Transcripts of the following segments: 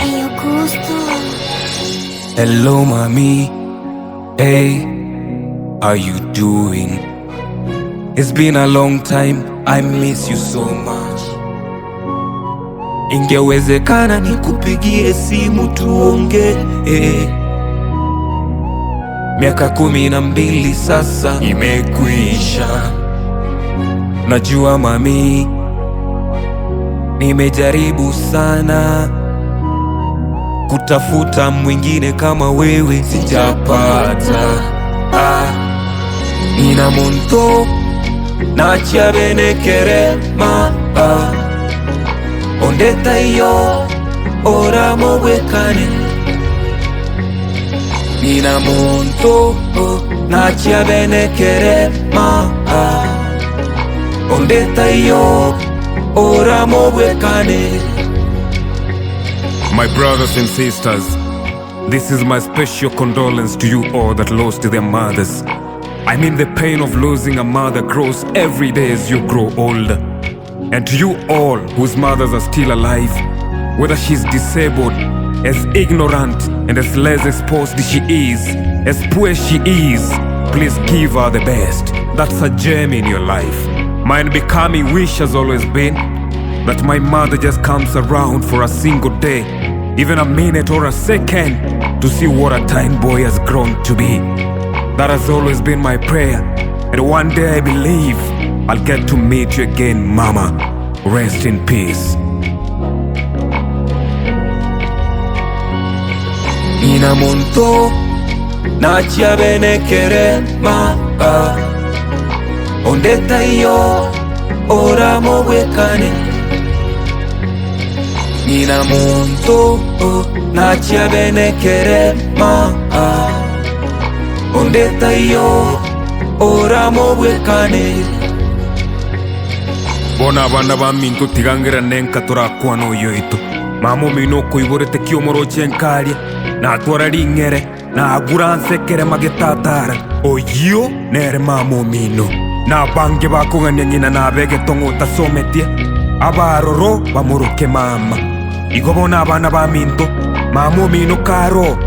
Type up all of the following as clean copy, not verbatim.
Hey, Augusto. Hello, mommy. Hey, how you doing? It's been a long time. I miss you so much. Ingewezekana nikupigie simu tuonge eh. Miaka 12 sasa imekwisha. Najua mami, nimejaribu sana kutafuta mwingine kama wewe sijapata. Ah, nina muntu nachiabenekerema ah. Ondeta iyo oramobwekane nina muntu nachiabenekerema ah. Ondeta iyo oramobwekane. My brothers and sisters, this is my special condolence to you all that lost their mothers. I mean, the pain of losing a mother grows every day as you grow older. And to you all whose mothers are still alive, whether she's disabled, as ignorant and as less exposed she is, as poor she is, please give her the best. That's a gem in your life. My unbecoming wish has always been that my mother just comes around for a single day, even a minute or a second, to see what a tiny boy has grown to be. That has always been my prayer, and one day I believe I'll get to meet you again, Mama. Rest in peace. Nina muntu nachiabenekerema ah. Ondeta iyo oramobwekane nina muntu nachiabenekerema ah. Ondeta iyo oramobwekane. Bona abana ba minto tigangira nenka turakwana oyoito mama omino okoiborete kiomoroche nkaria natwara ring'ere nagura nsekere magetatara oyio nere mama omino nabange bakong'ania ng'ina nabegetong'o otasometie abaroro bamoroke mama igo bona abana ba minto mama omino karo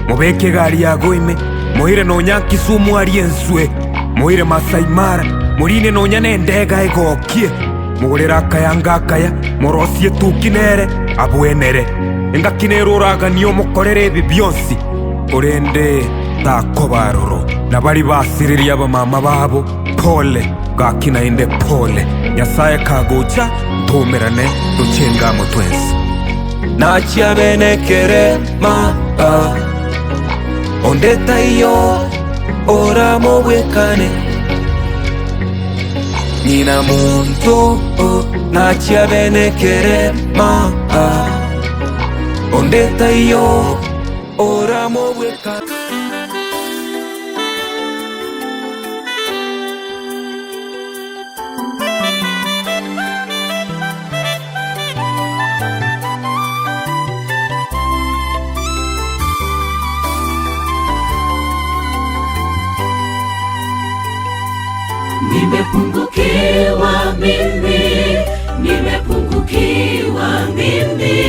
mobeke egari yago ime moire nonya Kisumu arie enswe moire Masai Mara morine nonya nendega egokie mugurira akaya ngakaya morosie tuki nere abwenere engaki nere oragania omokorere ebi bionsi orende takobaroro na bari basiririe abamama babo pole gaki naende pole Nyasaye kagocha ntumerane duchengamo twensi. Nachiabenekerema ah. Ondeta iyo oramobwekane nina muntu nachiabenekerema ah. Ondeta iyo oramobwekane. Nimepungukiwa mimi, nimepungukiwa mimi,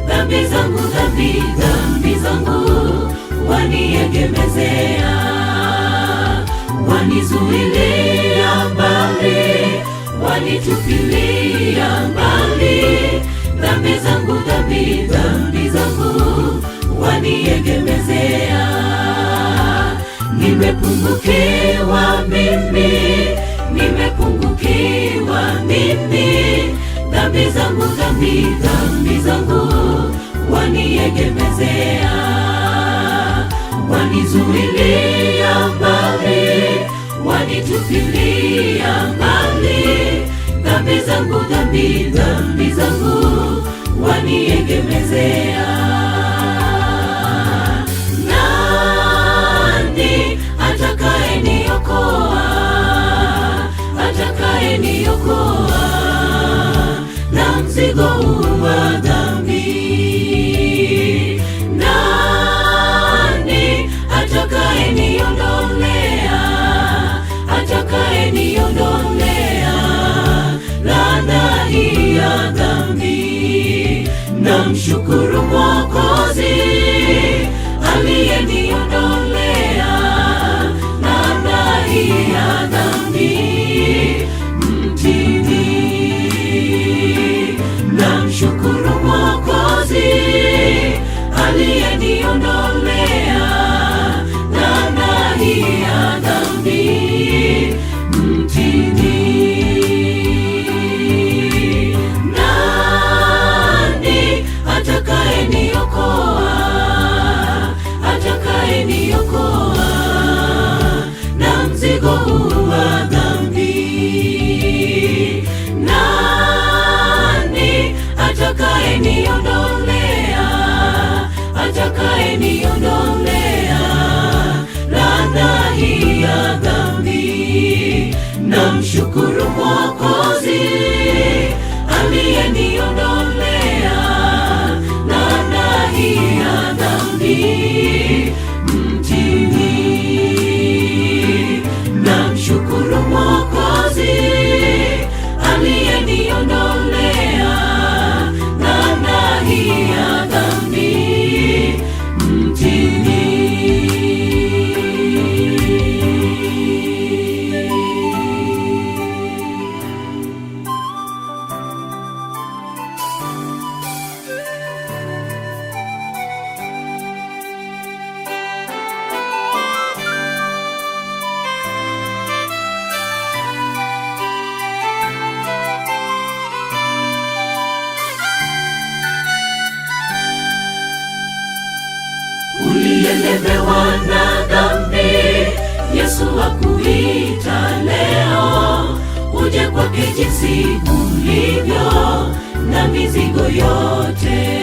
dhambi zangu, dhambi, dhambi zangu waniegemezea, wanizuilia mbali, wanitupilia mbali, dhambi zangu, dhambi, dhambi zangu waniegemezea. Nimepungukiwa mimi, nimepungukiwa mimi, dhambi zangu, dhambi, dhambi zangu waniegemezea, wanizuilia mbali, wanitupilia mbali, dhambi zangu, dhambi, dhambi zangu waniegemezea. Nani atakayeniokoa, atakayeniokoa na mzigo huu wa dhambi? Nani atakayeniokoa? Namshukuru Mwokozi aliyeniondolea laana hii ya dhambi mtini. Namshukuru Mwokozi aliyeniondolea laana hii ya dhambi mtini. Nani atakayeniokoa, atakayeniokoa na mzigo huu wa dhambi? Nani atakayeniondolea, atakayeniondolea laana hii ya dhambi? Namshukuru Mwokozi aliyeniondolea laana hii ya dhambi mtini. Namshukuru Mwokozi aliyeniondolea laana hii ya dhambi mtini. Uliyelemewa na dhambi, Yesu akuita leo, uje kwake jinsi ulivyo na mizigo yote.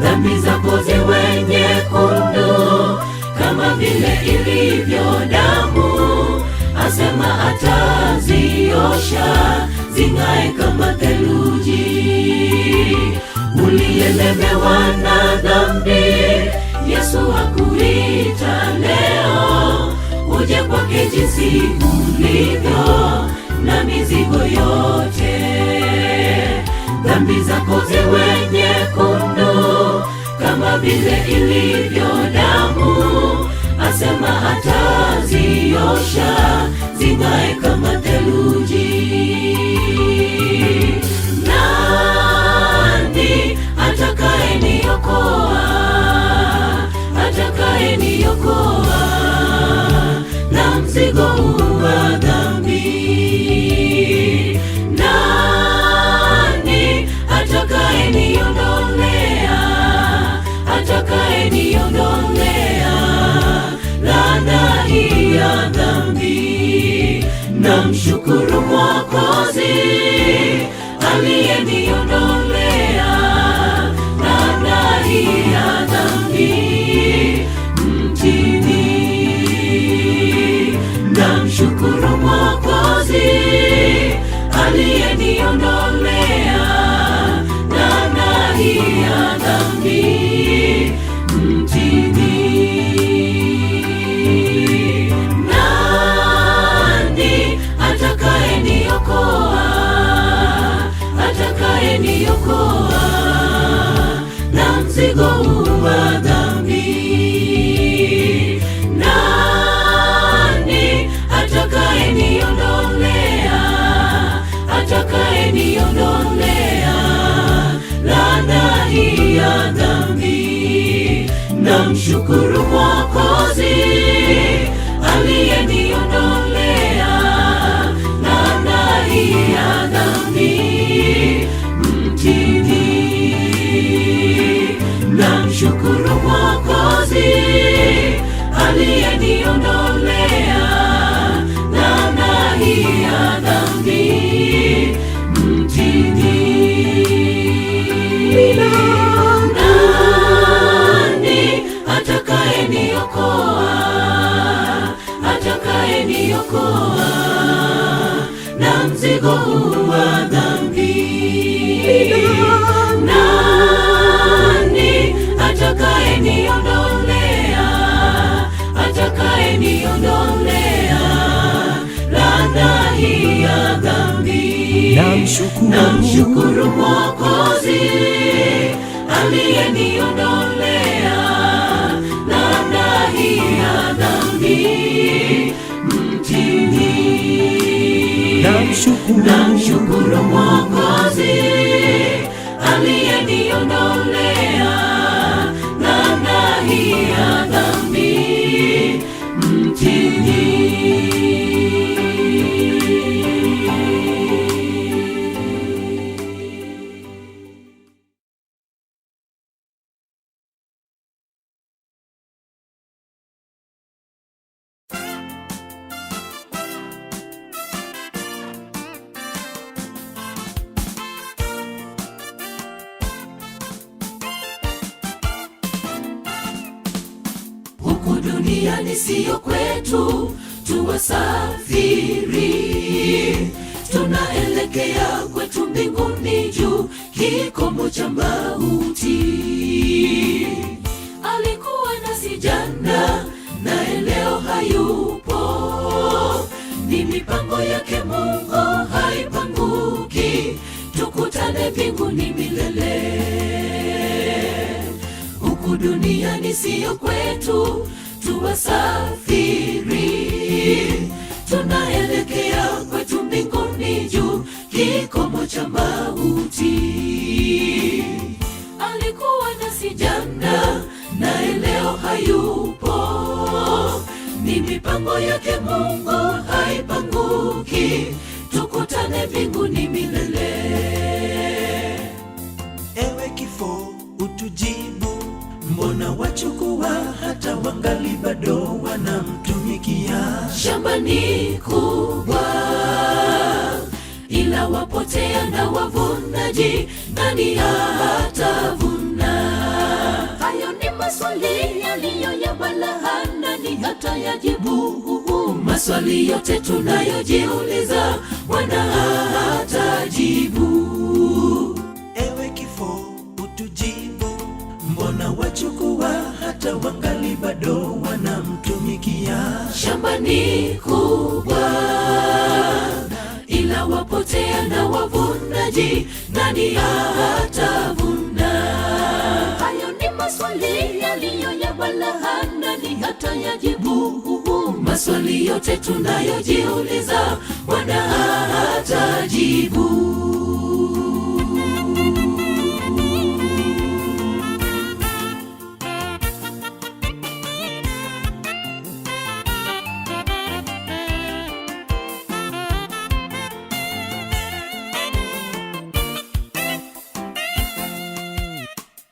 Dhambi zako ziwe nyekundu kama vile ilivyo damu, asema ataziosha zing'ae kama theluji. Uliyelemewa na dhambi, Yesu akuita leo, uje kwake jinsi ulivyo na mizigo yote. Dhambi zako ziwe nyekundu kama vile ilivyo damu, asema ataziosha zing'ae kama theluji. Nani atakayeniokoa, atakayeniokoa na mzigo huu wa dhambi? Nani atakayeniondolea, atakayeniondolea laana hii ya dhambi? Namshukuru Mwokozi aliyeniondolea laana hii ya dhambi mtini. Namshukuru Mwokozi aliyeniondolea laana hii ya dhambi mtini. Nani atakayeniokoa, atakayeniokoa na mzigo huu wa dhambi? Nani atakayeniondolea, atakayeniondolea laana hii ya dhambi? Namshukuru Mwokozi aliyeniondolea laana hii ya dhambi mtini. Namshukuru Mwokozi aliyeniondolea laana hii ya dhambi mtini. Nani atakayeniokoa, atakayeniokoa na mzigo huu wa dhambi? Nani atakayeniondolea, atakayeniondolea laana hii ya dhambi? Namshukuru. Namshukuru Mwokozi aliyeniondolea laana hii ya dhambi mtini. Namshukuru Mwokozi aliyeniondolea laana hii ya dhambi mtini. Huku duniani siyo kwetu, tuwasafiri, tunaelekea kwetu mbinguni juu, kikomo cha mauti. Alikuwa nasi jana, naye leo hayupo. Ni mipango yake Mungu haipanguki, tukutane mbinguni milele. Huku duniani siyo kwetu, tuwasafiri, tunaelekea kwetu mbinguni juu, kikomo cha mauti. Alikuwa nasi jana, naye leo hayupo. Ni mipango yake Mungu haipanguki, tukutane mbinguni milele. Ewe kifo utujibu, mbona wachukua hata wangali bado wanamtumikia? Shamba ni kubwa, ila wapotea na wavunaji, nani hatavuna? Hayo ni maswali yaliyo ya balaa, nani hatayajibu? Maswali yote tunayojiuliza, Bwana hatajibu. Ewe kifo utujibu, mbona wachukua hata wangali bado wanamtumikia? Shamba ni kubwa, ila wapotea na wavunaji, nani hatavuna? Hayo ni maswali yaliyo ya balaa, nani hatayajibu? Maswali yote tunayojiuliza, Bwana hatajibu.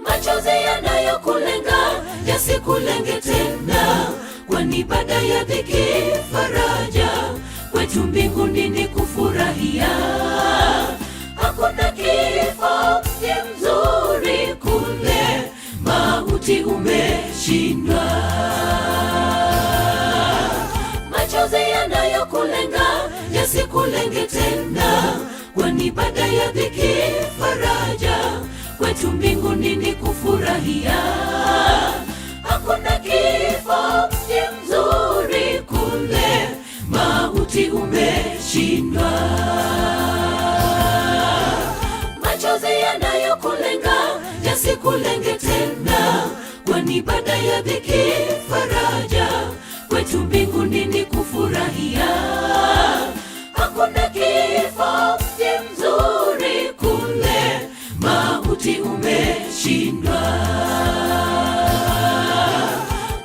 Machozi yanayokulenga yasikulenge tena, kwani baada ya dhiki faraja, kwetu mbinguni ni kufurahia. Hakuna kifo, mji mzuri kule, mauti umeshindwa. Machozi yanayokulenga yasikulenge tena, kwani baada ya dhiki faraja, kwetu mbinguni ni kufurahia. Hakuna kifo, mji mzuri kule, mauti umeshindwa. Machozi yanayokulenga yasikulenge tena, kwani baada ya dhiki faraja, kwetu mbinguni ni kufurahia. Hakuna kifo, mji mzuri kule, mauti umeshindwa.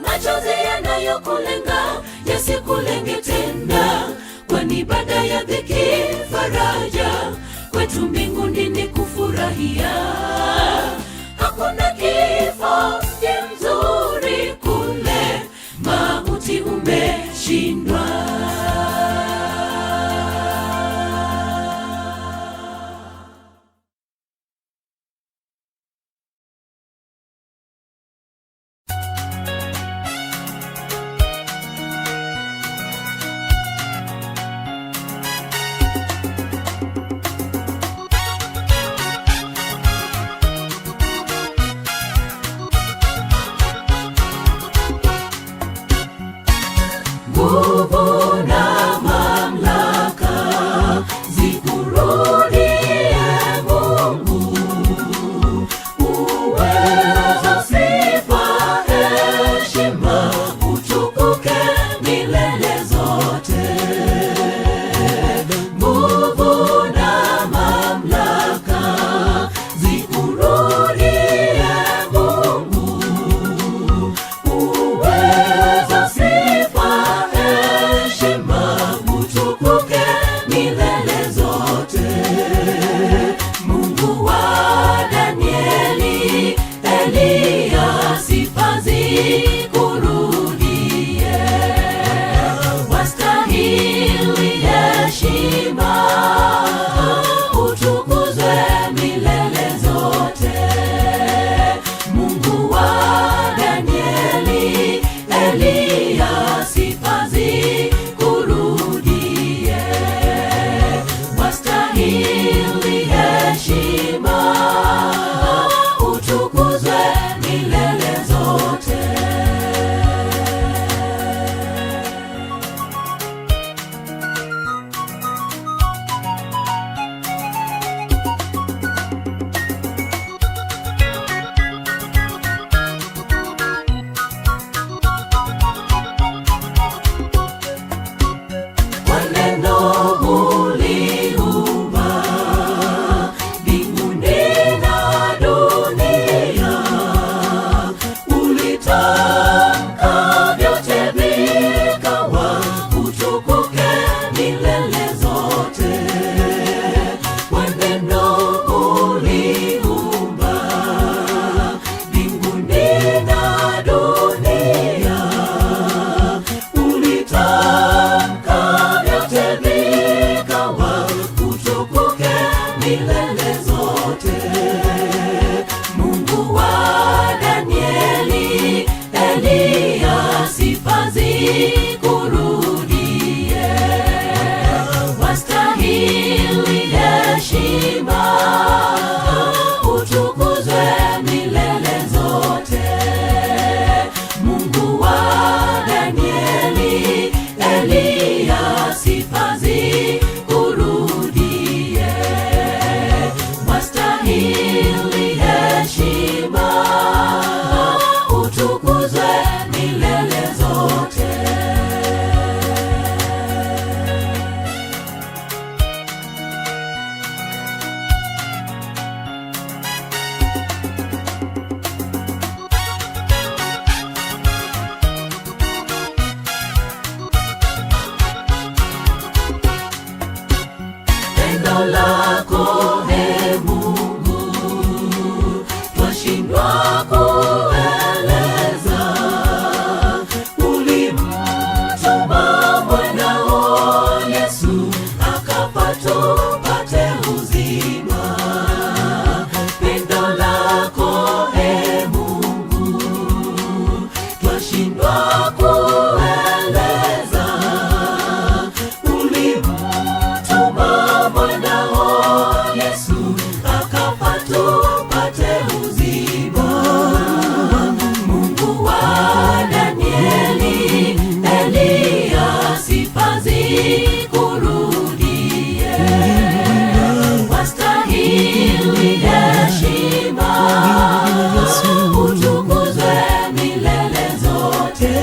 Machozi yanayokulenga yasikulenge tena, kwani baada ya dhiki faraja, kwetu mbinguni ni kufurahia. Hakuna kifo, mji mzuri kule, mauti umeshindwa. Nguvu na mamlaka zikurudie Mungu, uweza sifa zikurudie. Wastahili heshima, utukuzwe milele zote. Mungu wa Danieli, Eliya, sifa zikurudie. Wastahili heshima, utukuzwe milele zote. Pendo lako e Mungu, twashindwa kueleza. Ulimtuma mwanao Yesu akafa tupate uzima. Pendo lako e Mungu, twashindwa kueleza. Ulimtuma mwanao Yesu akafa tupate uzima. Mungu wa Danieli, Eliya, sifa zikurudie. Wastahili heshima, utukuzwe milele zote.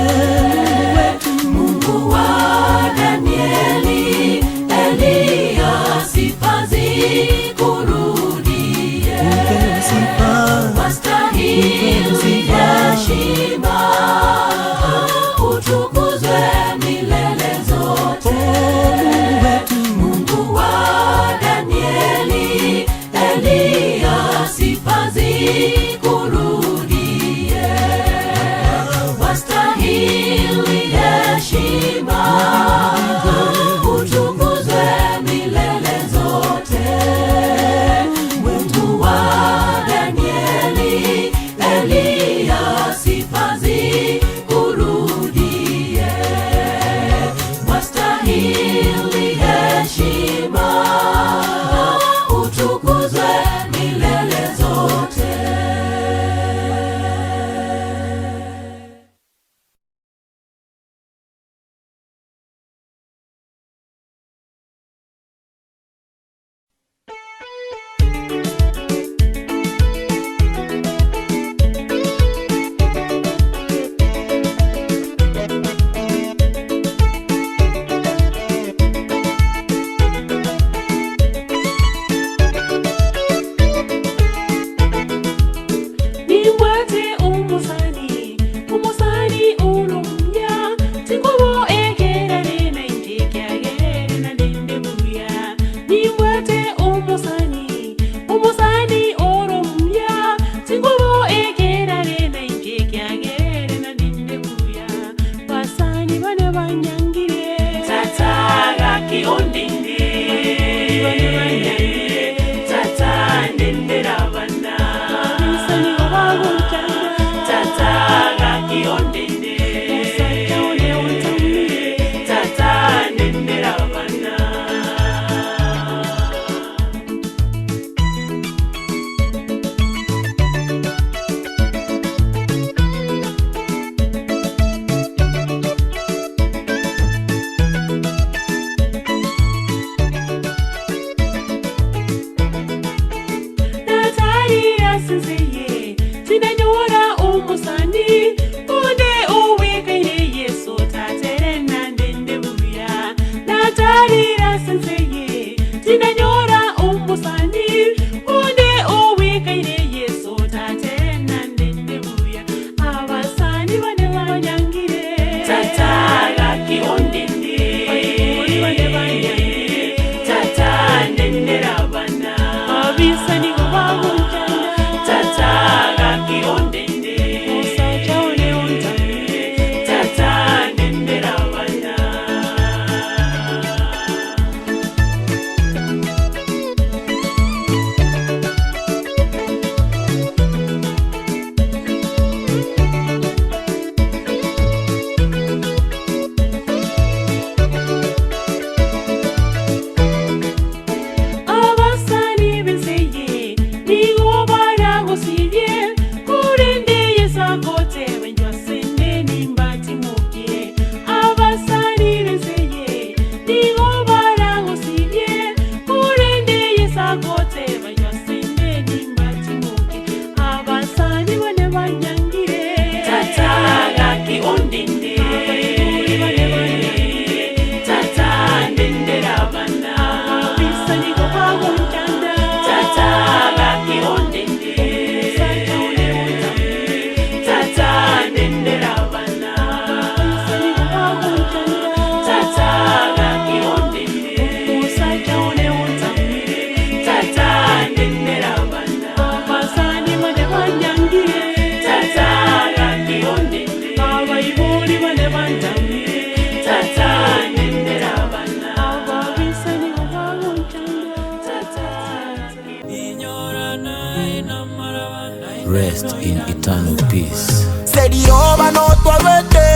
Rest in eternal peace. Seriroba no twawete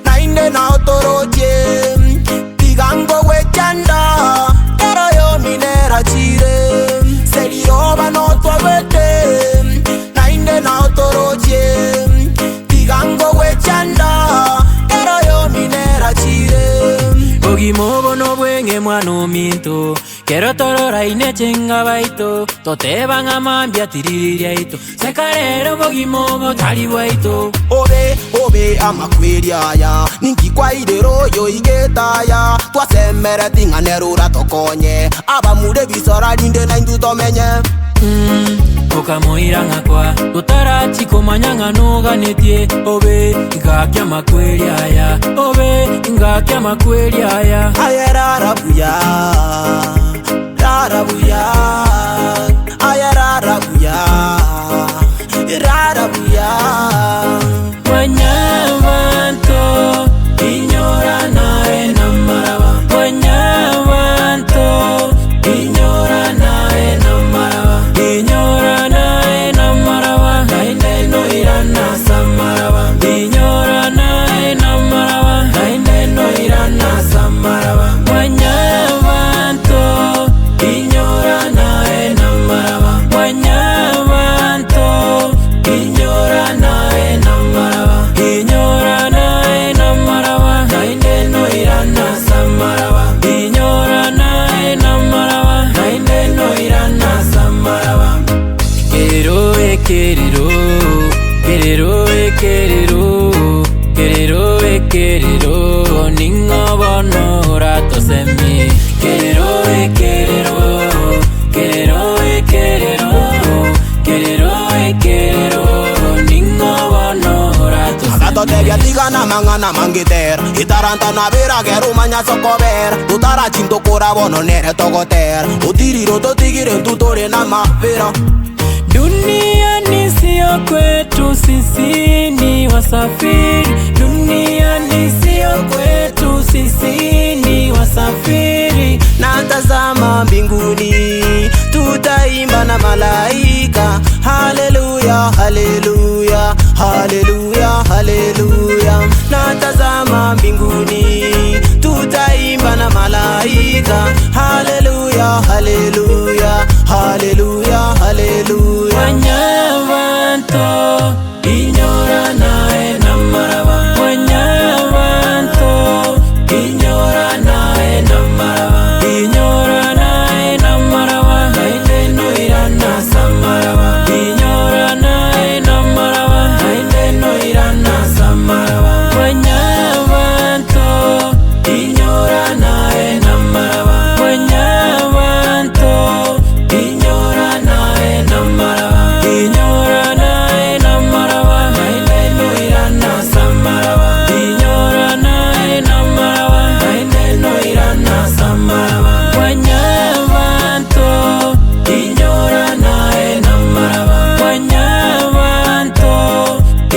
nainde na otoroche tigango wechanda pero yo minera chire. Seriroba no twawete nainde na otoroche tigango wechanda pero yo minera chire. Ogimobo no bwenge mwana ominto kero torora ine chenga baito toteba ng'amambia tiririria ito sekarero bogimobo tari bwaito. Obe obe amakwiriaya ninkikwairero yo igetaya twasemere ting'anerura tokonye abamure bisora rinde na indu tomenye. Okamoiranga kwa totarachi komanyanga noganetie obe ngakia makwiriaya obe ngakia makwiriaya. Aye rarabuya rarabuya aye rarabuya rarabuya. Wanyabanto inyora nae namaraba wanyabanto inyora nae namaraba inyora nae namaraba naine no irana samaraba inyora nae namaraba naine no irana samaraba wanyabanto inyora nae namaraba wanyabanto inyora nae namaraba inyora nae namaraba naine no irana samaraba inyora nae namaraba naine no irana samaraba. Kerero ekerero kerero ekerero kerero ekerero ningobono ratosemi kerero ekerero kerero ekerero kerero ekerero ningobono ratosemi. Agatotebia tigana mang'ana mangiter itaranta nabira gerumanya sokober tutara chinto bono nere togoter utiriro totigire tutore na mapera. Duniani sio kwetu, sisi ni wasafiri. Duniani sio kwetu, sisi ni wasafiri. Natazama mbinguni tutaimba na malaika haleluya haleluya haleluya haleluya. Natazama mbinguni tutaimba na malaika haleluya haleluya haleluya haleluya. Wanyabanto inyora nae namaraba wanyabanto inyora nae namaraba inyora nae namaraba naine no irana samaraba inyora nae namaraba naine no irana samaraba wanyabanto inyora nae namaraba wanyabanto inyora nae namaraba inyora nae namaraba naine no irana samaraba inyora nae namaraba naine no irana samaraba wanyabanto inyora nae namaraba wanyabanto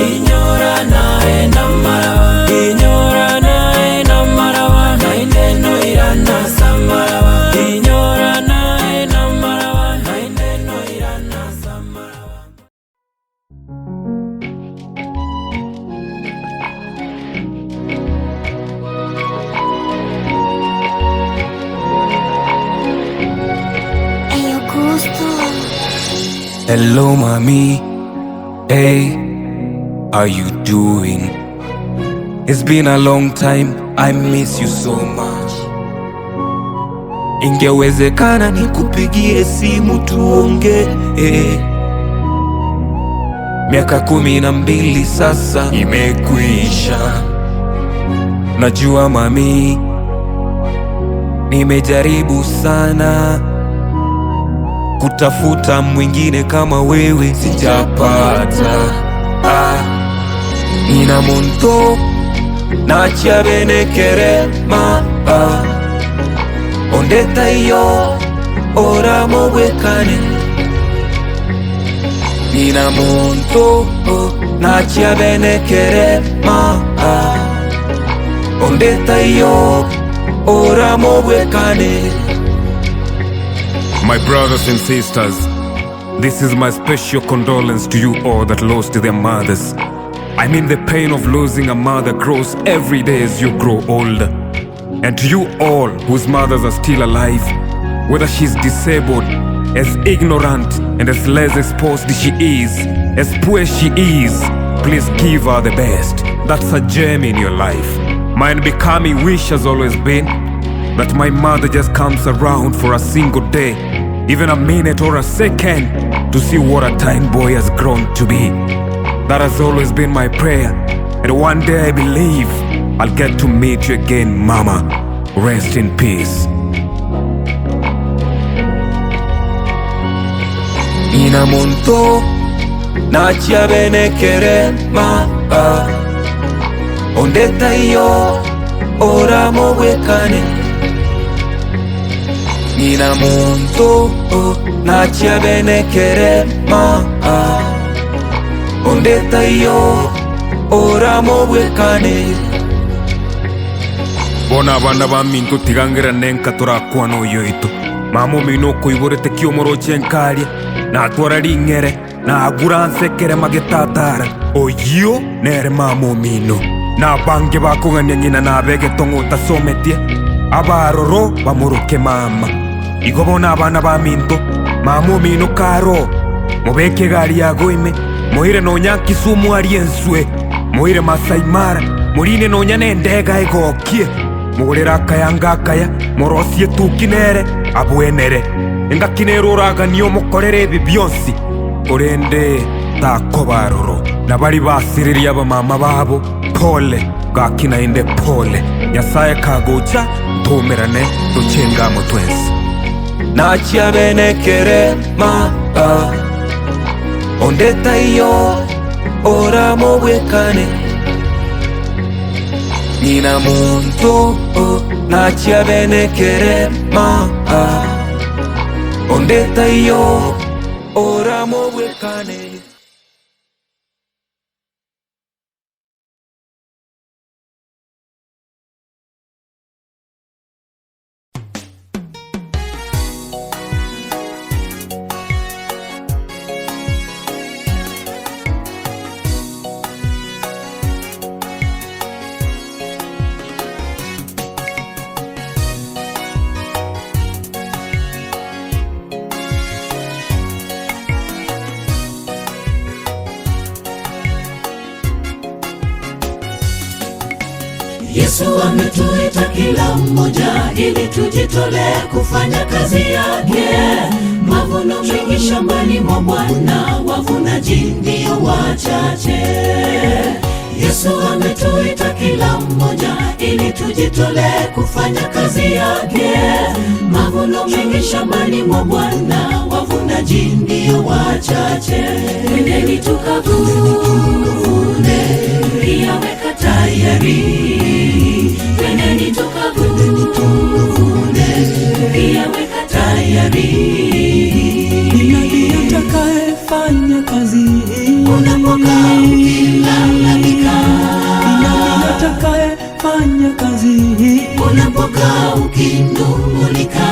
inyora nae namaraba inyora nae namaraba naine no irana samaraba inyora nae namaraba naine no irana samaraba. Ayo gusto. Hello, mommy. Hey, how you doing? It's been a long time. I miss you so much. Ingewezekana nikupigie simu tuongee. Miaka 12 sasa imekwisha. Najua mami, nimejaribu sana kutafuta mwingine kama wewe, sijapata. Ah, nina muntu nachabenekerema ondeta iyo oramobwekane. Nina muntu nachabenekerema Ondetaiyo oramobwekane. My brothers and sisters, this is my special condolence to you all that lost their mothers. I mean, the pain of losing a mother grows every day as you grow older. And to you all whose mothers are still alive, whether she's disabled, as ignorant and as less exposed she is, as poor she is, please give her the best. That's a gem in your life. Mine becoming wish has always been that my mother just comes around for a single day, even a minute or a second, to see what a tiny boy has grown to be. That has always been my prayer, and one day I believe I'll get to meet you again, Mama. Rest in peace. Nina muntu nachiabenekere ma Ondetaiyo oramobwekane. Nina muntu nachiabenekere ma Ondetaiyo oramobwekane. Bona abana ba minto tigangira nenka torakwana oyoito. Mama omino okoiborete kiomoroche nkaria, natwara ring'ere, nagura nsekere magetatara. Oyio nere mama omino. Nabange bakogania ng'ina nabegete ng'a otasometie, abaroro bamoroke mama. Igo bono abana ba minto, mama omino karo, mobeke egari yago ime, moire nonya Kisumu arie enswe, moire Masai Mara, morine nonya na endega egokie. Mogorera akaya akaya, morosie tuki nere, abwenere. Engaki nere oraganie omokorere ebi bionsi, korende takobaroro. Nabari basiririe abamama babo, pole, gaki naende pole. Nyasaye kagocha, ntumerane, tochengamo twensi. Nachiabenekere ma Ondetaiyo oramobwekane. Nina muntu nachiabenekere ma Ondetaiyo oramobwekane. Yesu ametuita kila mmoja ili tujitolee kufanya kazi yake. Mavuno mengi shambani mwa Bwana, wavunaji ndio wachache. Yesu ametuita kila mmoja ili tujitolee kufanya kazi yake. Mavuno mengi shambani mwa Bwana, wavunaji ndio wachache. Twendeni tukavune, pia weka tayari. Twendeni tukavune, pia weka tayari. Ni nani atakayefanya kazi hii? Unapokaa ukilalamika. Ni nani atakayefanya kazi hii? Unapokaa ukinung'unika.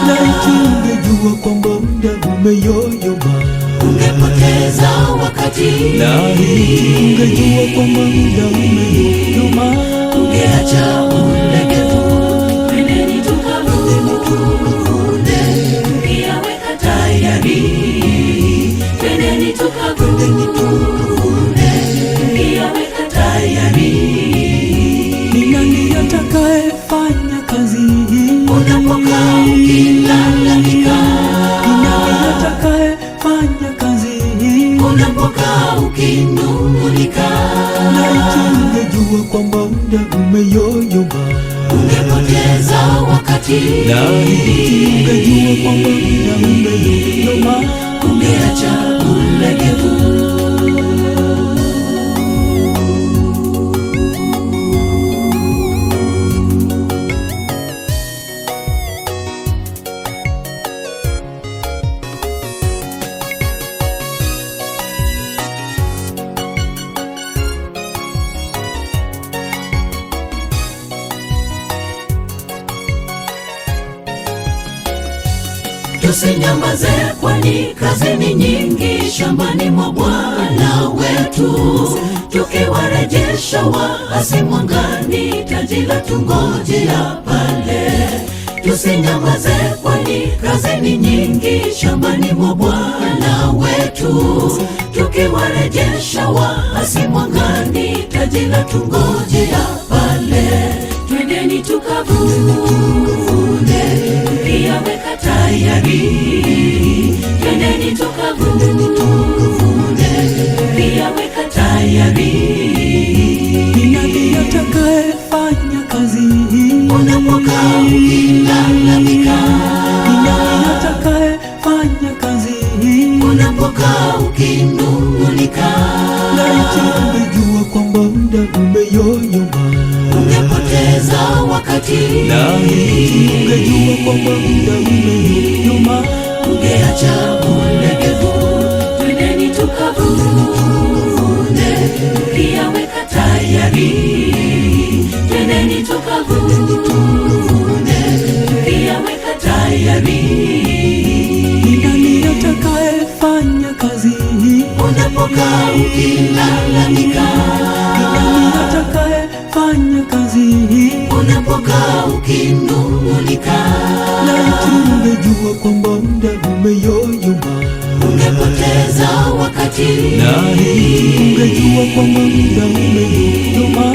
Laiti ungejua kwamba muda umeyoyoma, ungepoteza wakati. Laiti ungejua kwamba muda umeyoyoma, ungeacha ulegevu. Twendeni tukavune, pia weka tayari. Twendeni tukavune, pia weka tayari. Ni nani atakayefanya kazi hii? Unapokaa ukilalamika. Ni nani atakayefanya kazi hii? Unapokaa ukinung'unika. Laiti ungejua kwamba muda umeyoyoma, ungepoteza wakati. Laiti ungejua kwamba muda umeyoyoma, ungeacha ulegevu. Tusinyamaze, kwani kazi ni nyingi shambani mwa Bwana wetu. Tukiwarejesha waasi mwangani, taji la tungojea pale. Tusinyamaze, kwani kazi ni nyingi shambani mwa Bwana wetu. Tukiwarejesha waasi mwangani, taji la tungojea pale. Twendeni tukavune, pia weka tayari. Twendeni tukavune, pia weka tayari. Ni nani atakayefanya kazi hii? Unapokaa ukilalamika, Ni nani atakayefanya kazi hii? unapokaa ukinung'unika, Laiti ungejua kwamba muda umeyoyoma. ungepoteza wakati, Laiti ungejua kwamba muda umeyoyoma. ungeacha ulegevu. Twendeni tukavune, pia weka tayari. Twendeni tukavune, pia weka tayari. Ni nani atakayefanya kazi hii? Unapokaa ukilalamika, Ni nani atakayefanya kazi hii? unapokaa ukinung'unika, Laiti ungejua kwamba muda umeyoyoma. ungepoteza wakati, Laiti ungejua kwamba muda umeyoyoma.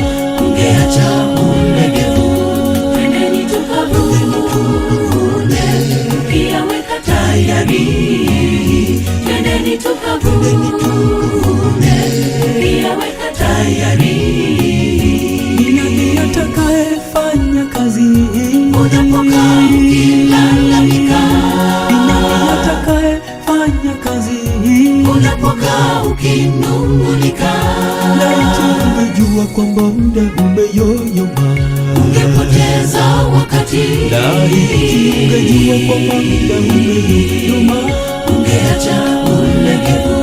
ungeacha ulegevu. Twendeni tukavune, pia weka tayari. Twendeni tukavune, pia weka tayari. Ni nani atakayefanya kazi hii? Unapokaa ukilalamika, Ni nani atakayefanya kazi hii? unapokaa ukinung'unika, Laiti ungejua kwamba muda umeyoyoma. ungepoteza wakati, Laiti ungejua kwamba muda umeyoyoma. ungeacha ulegevu.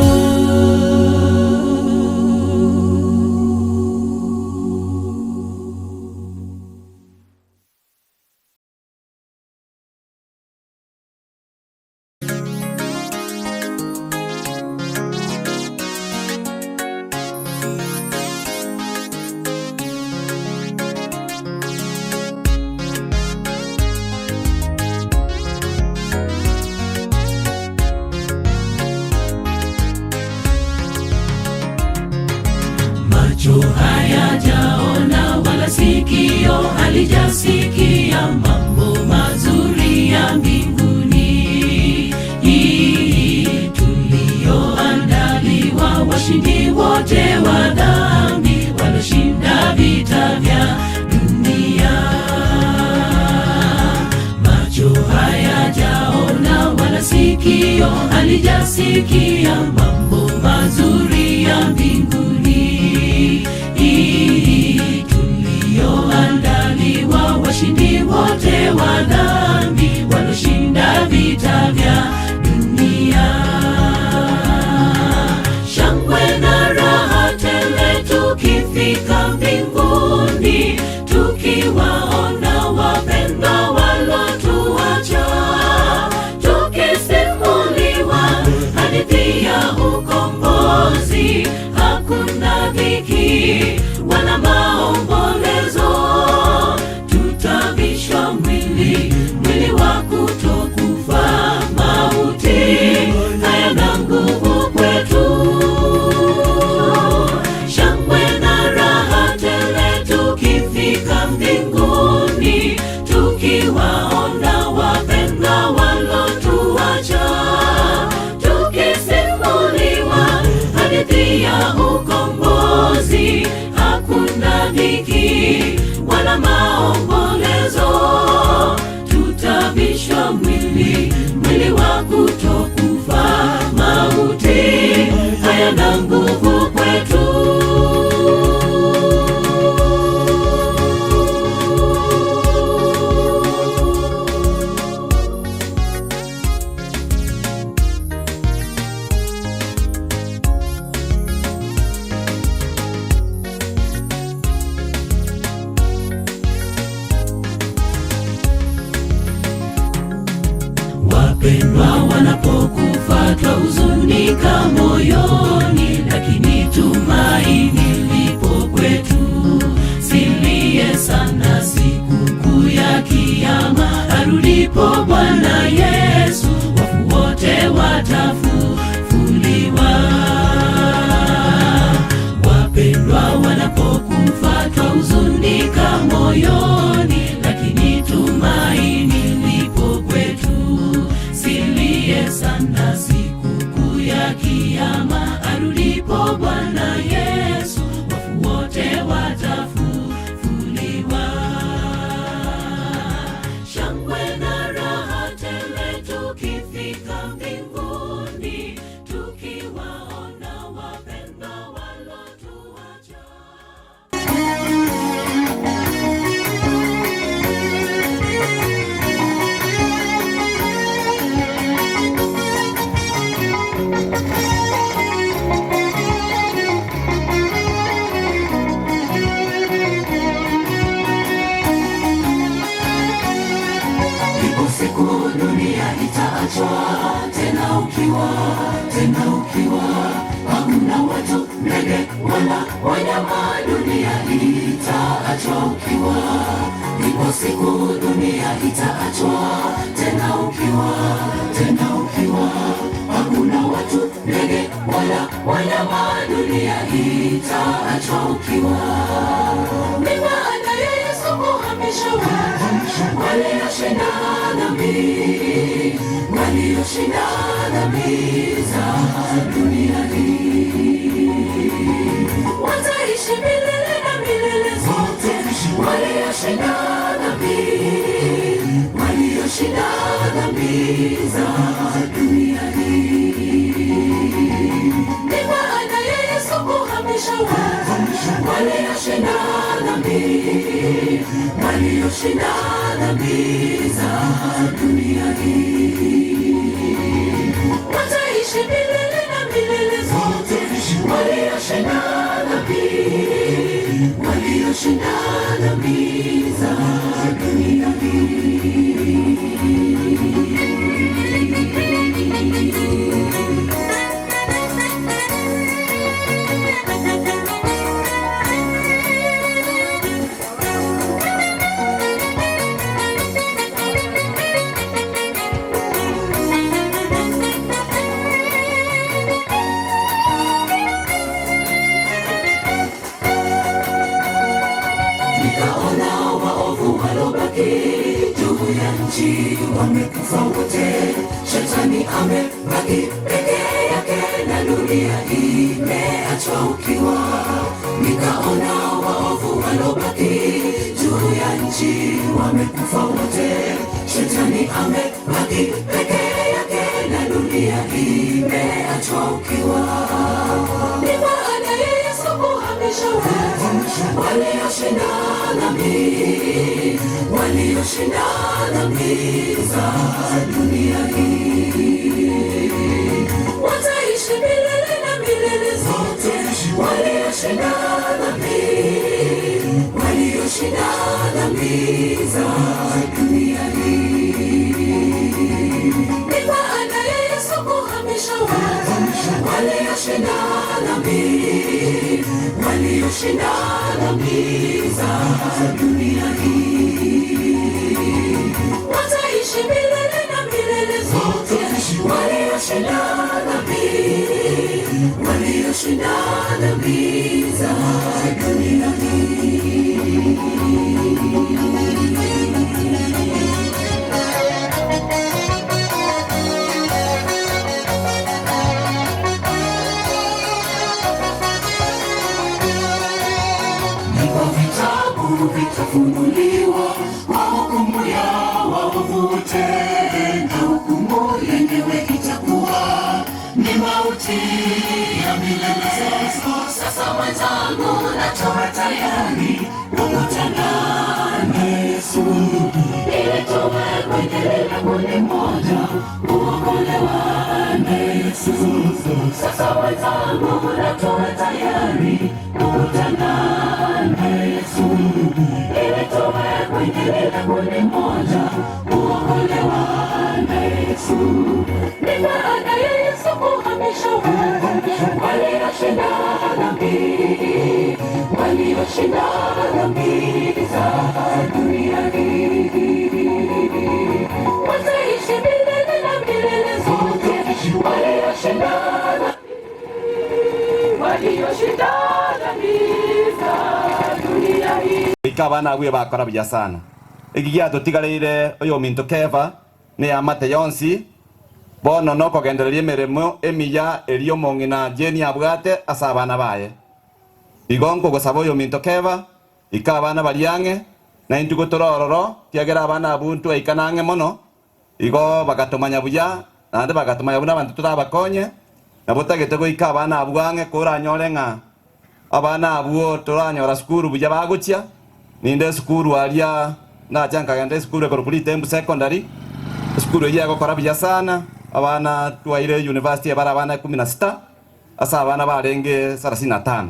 Macho hayajaona wala sikio halijasikia mambo mazuri ya mbinguni tuliyoandaliwa washindi wote wa dhambi waloshinda vita vya dunia. Macho hayajaona wala sikio halijasikia mambo mazuri ya mbinguni tuliyoandaliwa washindi wote wa dhambi waloshinda vita vya dunia. Shangwe na raha tele tukifika mbinguni, tukiwaona wapendwa walotuacha, tukisimuliwa hadithi ya ukombozi, hakuna dhiki wala maombolezo, tutavishwa mwili Wapendwa wanapokufa twahuzunika moyoni, lakini tumaini lipo kwetu. Silie sana sikukuu ya kiyama, arudipo Bwana Yesu, wafu wote watafufuliwa. Wapendwa wanapokufa twahuzunika moyoni, lakini tumaini lipo kwetu. Silie sana sikukuu ya kiyama, arudipo Bwana Yesu, wafu wote watafufuliwa. Shangwe na raha tele tukifika mbinguni, tukiwaona wapendwa walotuacha. Ipo siku dunia itaachwa tena ukiwa, tena ukiwa, hamna watu, ndege wala wanyama, dunia itaachwa ukiwa. Ipo siku dunia itaachwa tena ukiwa, tena ukiwa, hakuna watu, ndege wala wanyama, dunia itaachwa ukiwa. Ni baada ya Yesu kuhamishwa, walioshinda dhambi, walioshinda dhambi za dunia hii, wataishi milele na milele zote. Walioshinda dhambi, walioshinda dhambi za dunia hii, ni baada ya Yesu kuhamishwa, walioshinda dhambi, walioshinda dhambi za dunia hii, wataishi milele na milele zote. Walioshinda dhambi, walioshinda dhambi za dunia hii. Nikaona waovu walobaki juu ya nchi wamekufa wote, shetani amebaki peke yake na dunia imeachwa ukiwa. Nikaona waovu walobaki juu ya nchi wamekufa wote, shetani amebaki peke yake na dunia imeachwa ukiwa. Ni baada ya Yesu kuhamishwa, walioshinda dhambi, walioshinda dhambi za dunia hii, wataishi milele na milele zote. Walioshinda dhambi, walioshinda dhambi za dunia hii, ni baada ya Yesu kuhamishwa, walioshinda dhambi, walioshinda dhambi za dunia hii, wataishi milele na milele zote. Walioshinda dhambi, walioshinda dhambi za dunia hii. Ndipo vitabu vitafunuliwa kwa hukumu ya waovu wote, na hukumu yenyewe itakuwa ni mauti ya milele. Sasa mwenzangu, natoa tayari kukutana na Yesu, ili tuwe kwenye lile kundi moja, kuokolewa na Yesu. Sasa mwenzangu, natoa tayari kukutana na Yesu, ili tuwe kwenye lile kundi moja, kuokolewa na Yesu. Yesu. Ni baada ya Yesu kuhamisha walioshinda dhambi, walioshinda dhambi za duniani. Wataishi milele na milele zote, walioshinda dhambi, walioshinda dhambi za dunia hii. Ikabana abwe bakora buya sana ikigia tutigareire oyo minto Keva ni amate yonsi bono no kogendereria emeremo emiya erio mong'ina Jane abwate ase abana baye igo nkogosaba oyo minto Keva ika abana bariang'e na intuko torororo tiagera abana abuntu aikanang'e mono igo bagatomanya buya naende bagatomanya buna abanto torabakonye nabo tagete goika abana abwang'e koranyore ng'a abana abuo toranyora sukuru buya bagochia ninde sukuru aria nacha nkagenda esukuru ekoro Itembu Secondary esukuru eyio egokora buya sana abana twaire university ebara abana 16 ase abana barenge 35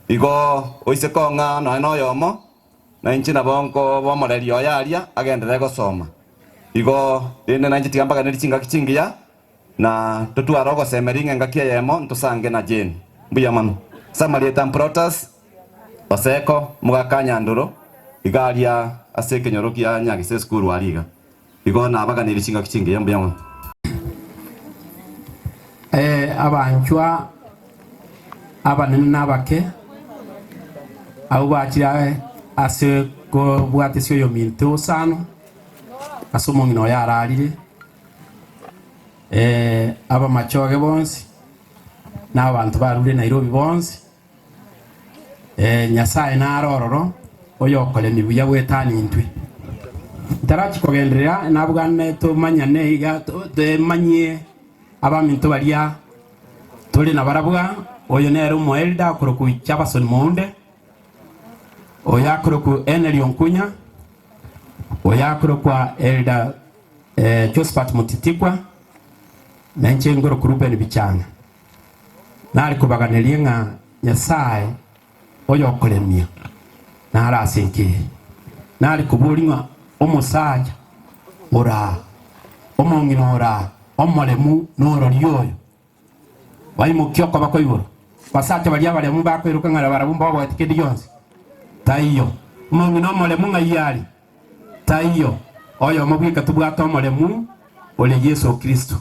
igo oise kong'a noe noyomo na inche nabo nko bomoreri oyo aria agenderere gosoma igo rinde nainche tiga mbaganeri chingaki chingiya na totware ogosemeri ng'a engaki eyemo ntosange na Jane mbuya mono Samaritan Protas Oseko mugaka Nyanduro igaria ase ekenyoro kia Nyagise esukuru ariga igo nabaganeri chingaki chingiya mbuya mono. Abanchwa abanene n'abake abo bakira ase kobwatesio oyo minto osano ase omong'ina oyo ararire abamachoge bonsi n'abantu barure Nairobi bonsi Nyasaye narororo oyo okoremi buya bwetani intwe ntarachikogenderera nabwane tumanyane iga tumanyie abaminto baria tuli na barabwa oyo nere omoelda akoroku Chabasoni Mounde oyo akoroku Eneli Onkunya oyo akorokwa Elda Josephat Mutitikwa nenche ngoroku Ruben Bichanga nari kubaganeria ng'a Nyasaye oyo okoremia narasenke nari kubori ng'a omosacha ora omong'ina ora omoremu norori oyo baimokia okoba koigoro basacha baria baremu bakoiruka ng'ara barabwo mbabwate kende gionsi taiyo omong'ina omoremu ng'ai ari taiyo oyo omobweka tobwate omoremu ore Yesu Kristo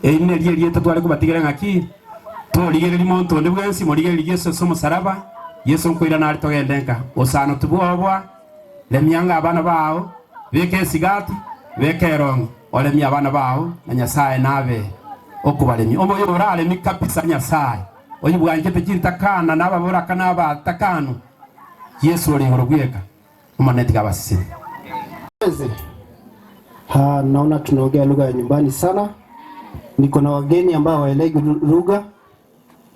eri nerio erieta tware kobatigera ng'aki torigereri monto onde bwensi morigereri Yesu ase omosaraba Yesu nkoira nari togende nka osano tobwobwa remianga abana bao beke esigati beke erongo oremia abana bao na Nyasaye nabe okubaremi omoyo oraremi kabisa Nyasaye oyu bwanjete chintakana n'ababoraka n'abatakano Yesu ori igoro bweka omaneti gabasisire. Naona tunaongea lugha ya nyumbani sana. Niko na wageni ambao hawaelewi lugha.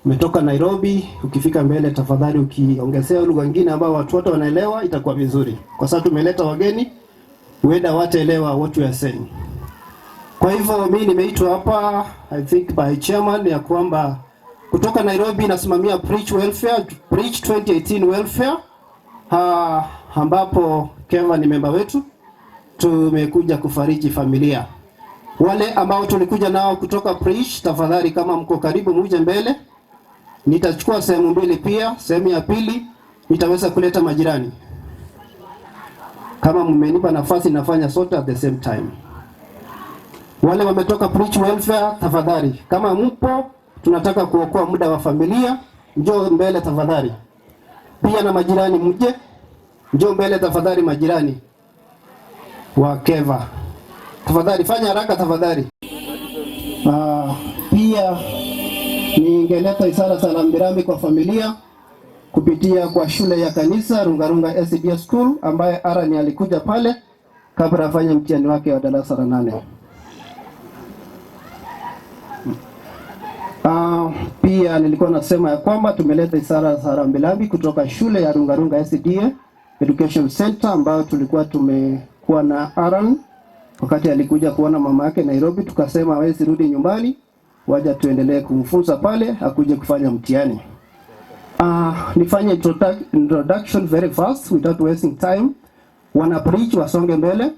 Umetoka Nairobi, ukifika mbele tafadhali ukiongezea lugha nyingine ambayo watu wote wanaelewa itakuwa vizuri. Kwa sababu tumeleta wageni, huenda wataelewa what we are saying. Kwa hivyo mimi nimeitwa hapa I think by chairman ya kwamba kutoka Nairobi nasimamia Preach Welfare, Preach 2018 Welfare, ambapo Keva ni member wetu. Tumekuja kufariji familia. Wale ambao tulikuja nao kutoka Preach, tafadhali kama mko karibu muje mbele. Nitachukua sehemu mbili pia, sehemu ya pili nitaweza kuleta majirani. Kama mmenipa nafasi nafanya sote at the same time. Wale wametoka Preach Welfare, tafadhali kama mpo, tunataka kuokoa muda wa familia, njoo mbele tafadhali. Pia na majirani mje, njoo mbele tafadhali majirani wa Keva. Tafadhali fanya haraka tafadhali. Pia ningeleta isara za rambirambi kwa familia kupitia kwa shule ya kanisa Rungarunga SDA School ambaye Arani alikuja pale kabla afanye mtihani wake wa darasa la 8. Pia nilikuwa nasema ya kwamba tumeleta isara za rambirambi kutoka shule ya Rungarunga SDA Education Center ambayo tulikuwa tumekuwa na Aran wakati alikuja kuona mama yake Nairobi, tukasema hawezi rudi nyumbani, waja tuendelee kumfunza pale akuje kufanya mtihani. Nifanye introduction very fast without wasting time. Wana preach wasonge mbele,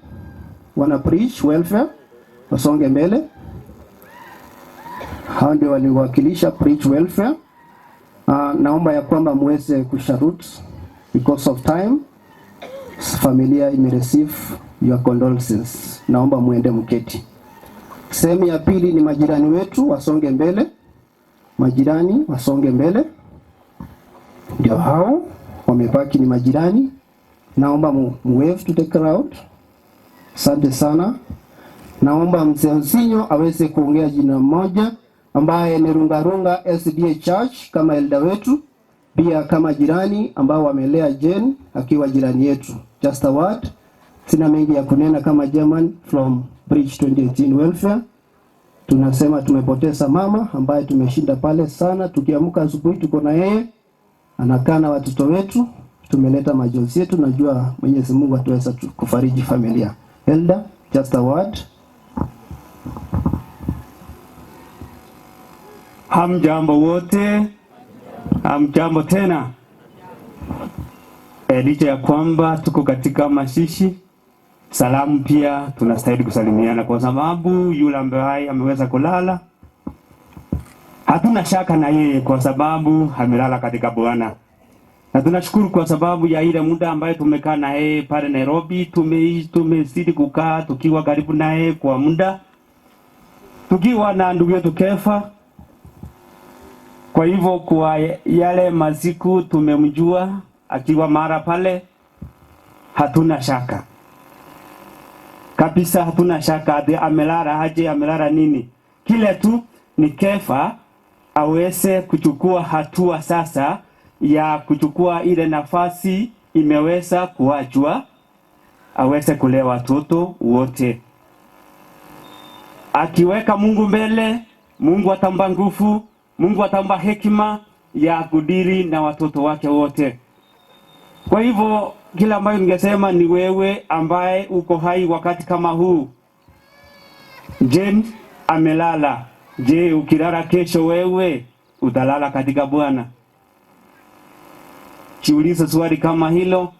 wana preach welfare. Wasonge mbele. Hao ndio waliwakilisha Bridge Welfare. Naomba ya kwamba muweze kusalute because of time. Familia imereceive your condolences. Naomba muende mketi. Sehemu ya pili ni majirani wetu wasonge mbele. Majirani wasonge mbele. Ndio hao wamebaki ni majirani. Naomba mu wave to the crowd. Asante sana. Naomba mzee Nsinyo aweze kuongea jina moja, ambaye ni Rungarunga SDA Church kama elder wetu, pia kama jirani ambao wamelea Jane akiwa jirani yetu. Just a word. Sina mengi ya kunena kama German from Bridge 2018 Welfare. Tunasema tumepoteza mama ambaye tumeshinda pale sana, tukiamka asubuhi tuko na yeye, anakaa na watoto wetu, tumeleta majonzi yetu. Najua Mwenyezi Mungu ataweza kufariji familia. Elder, just a word. Hamjambo wote, hamjambo tena. Licha ya kwamba tuko katika mashishi, salamu pia tunastahili kusalimiana, kwa sababu yule ambaye ameweza kulala hatuna shaka na yeye, kwa sababu amelala katika Bwana. Na tunashukuru kwa sababu ya ile muda ambayo tumekaa na yeye pale Nairobi, tumezidi kukaa tukiwa karibu na yeye kwa muda, tukiwa na ndugu yetu Kefa. Kwa hivyo kwa yale masiku tumemjua akiwa mara pale, hatuna shaka kabisa, hatuna shaka amelala aje, amelala nini. Kile tu ni Kefa aweze kuchukua hatua sasa ya kuchukua ile nafasi imeweza kuachwa, aweze kulea watoto wote. Akiweka Mungu mbele, Mungu atampa nguvu, Mungu atampa hekima ya kudiri na watoto wake wote. Kwa hivyo kila ambayo ningesema ni wewe ambaye uko hai wakati kama huu. Jane amelala. Je, ukilala kesho wewe utalala katika Bwana? Jiulize swali kama hilo.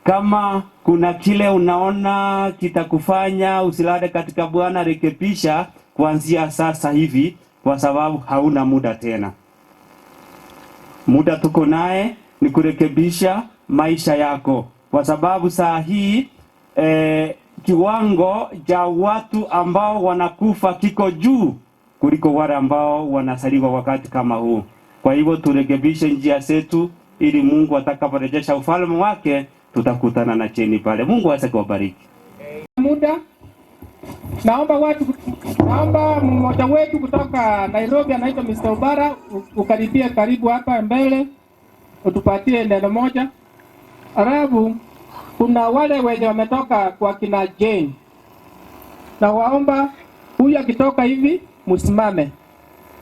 Kama kuna kile unaona kitakufanya usilale katika Bwana, rekebisha kuanzia sasa hivi, kwa sababu hauna muda tena. Muda tuko naye ni kurekebisha maisha yako, kwa sababu saa hii kiwango cha watu ambao wanakufa kiko juu kuliko wale ambao wanasaliwa wakati kama huu. Kwa hivyo turekebishe njia zetu, ili Mungu atakaporejesha ufalme wake tutakutana na cheni pale. Mungu aweze kuwabariki. Muda naomba mmoja wetu kutoka Nairobi anaitwa Mr. Obara ukaribie karibu hapa mbele utupatie neno moja. Alafu kuna wale wenye wametoka kwa kina Jane, na waomba huyu akitoka hivi msimame,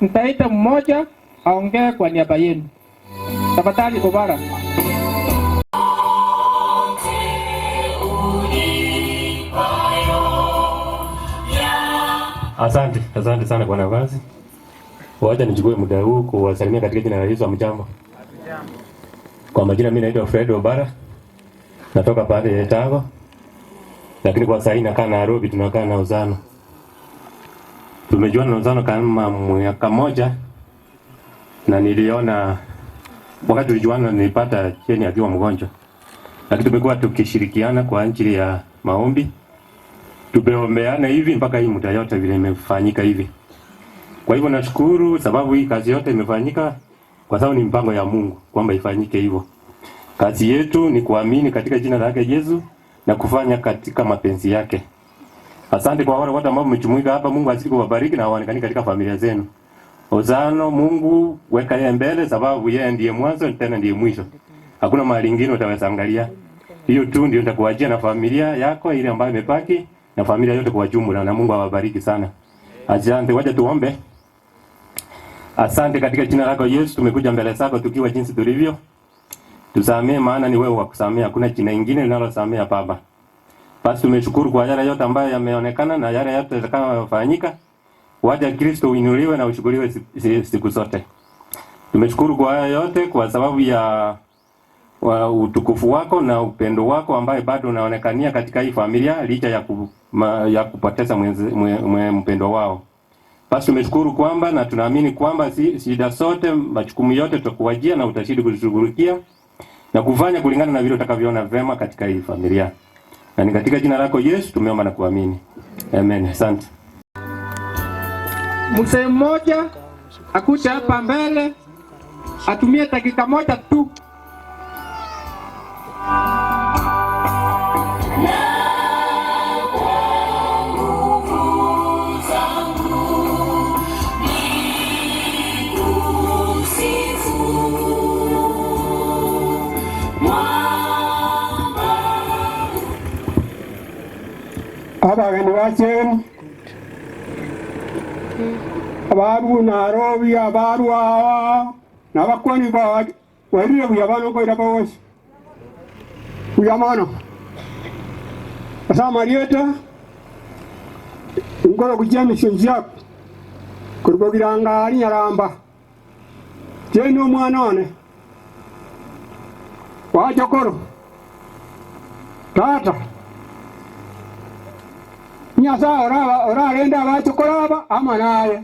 nitaita mmoja aongee kwa niaba yenu. Tafadhali Obara. Asante, asante sana kwa nafasi. Wacha nichukue muda huu kuwasalimia katika jina la Yesu. Hamjambo. Kwa majina mimi naitwa Fred Obara. Natoka pale Etago. Lakini kwa sasa nakaa Nairobi, tunakaa na Uzano. Tumejuana na Uzano kama mwaka moja, na niliona wakati tulijuana nilipata Jane akiwa mgonjwa. Lakini tumekuwa tukishirikiana kwa ajili ya maombi. Tumeombeana hivi mpaka hii muda yote vile imefanyika hivi. Kwa hivyo nashukuru sababu hii kazi yote imefanyika kwa sababu ni mpango ya Mungu kwamba ifanyike hivyo. Kazi yetu ni kuamini katika jina lake Yesu na kufanya katika mapenzi yake. Asante kwa wale wote ambao mmejumuika hapa. Mungu azidi kuwabariki na awaonekane katika familia zenu. Ozano, Mungu weka yeye mbele sababu yeye ndiye mwanzo tena ndiye mwisho. Hakuna mahali ingine utaweza angalia. Hiyo tu ndio nitakuachia na familia yako ile ambayo imebaki na familia yote kwa jumla, na Mungu awabariki sana. Asante, wacha tuombe. Asante katika jina lako Yesu, tumekuja mbele zako tukiwa jinsi tulivyo. Tusamee maana ni wewe wa kusamea, hakuna jina lingine linalosamea Baba. Basi tumeshukuru kwa yale yote ambayo yameonekana na yale yote yatakayofanyika. Wacha Kristo uinuliwe na ushukuriwe siku zote. Tumeshukuru kwa haya yote kwa sababu ya wa utukufu wako na upendo wako ambaye bado unaonekania katika hii familia licha ya kupoteza mpendwa wao. Basi tumeshukuru kwamba na tunaamini kwamba shida zote, majukumu yote tutakuwajia na utazidi kutushughulikia na kufanya kulingana na vile utakavyoona vema katika hii familia. Na ni katika jina lako Yesu tumeomba na kuamini. Amen. Asante. Mzee mmoja akuja hapa mbele atumie dakika moja tu. Abageni bacheni abaru Nairobi, abaru awa nabakwani ba wairire buya bano koira bose buya mono asa Marieta ngoro kujia mission yako kurugogiranga ari nyaramba jeni omwana one wajokoro tata Nyasaye orarenda abachokoraba ama naye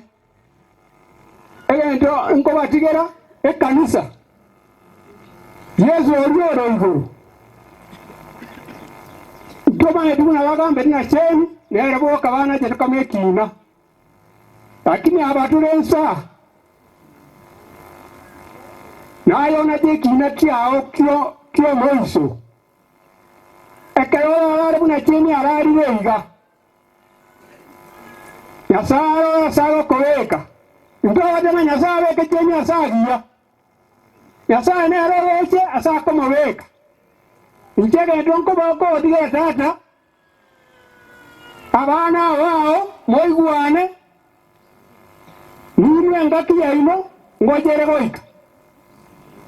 egento nkobatigera ekanisa Yesu orioro iguru ntomanye tubuna bagambe na cheni nere boka bana chetukamekina lakini abatulensa nayo naje kina kyao kyo moiso ekero arare buna cheni ararire iga Nyasaye asago koweka ntowadema Nyasaye abeke cheni asagia Nyasaye nere roche asakomobeka inchege nkoba odigera tata abana bao moigwane nimwe ngaki yaino ngojere goika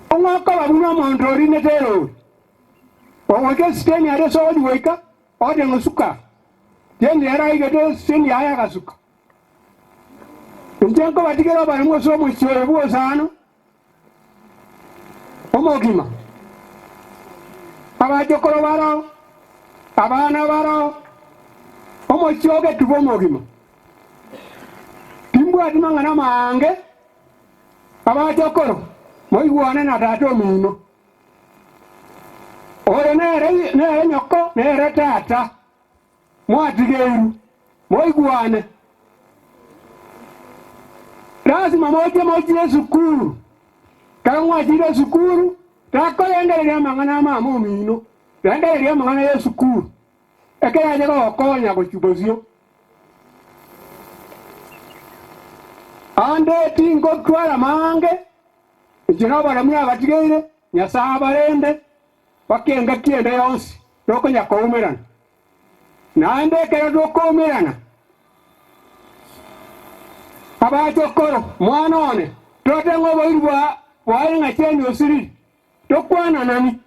omwaka babuna omonto orine terori ogoika esiteni are soji goika ode ngosuka jeni eraigete siteni yaya gasuka inche nkobatigera bari mwose omochie bwosano omogima abajokoro barao abana barao omochie ogetuba omogima timbwati mang'ana mange abajokoro moigwane na tata omino oyo nere nyoko nere tata mwatigeru moigwane lazima moje mojire sukuru kala mwajire sukuru takoyengereria mang'ana mama omino rengereria mang'ana ya sukuru ekeraje gokonya gochubozio ande tingo twala mange ejira baramya abatigeire Nyasaye abarende bakenga kiende yonsi tokonya koumerana naende ekero tokoumerana abachokoro mwana one totenga oboiru bwaye ng'a cheni osiriri tokwananani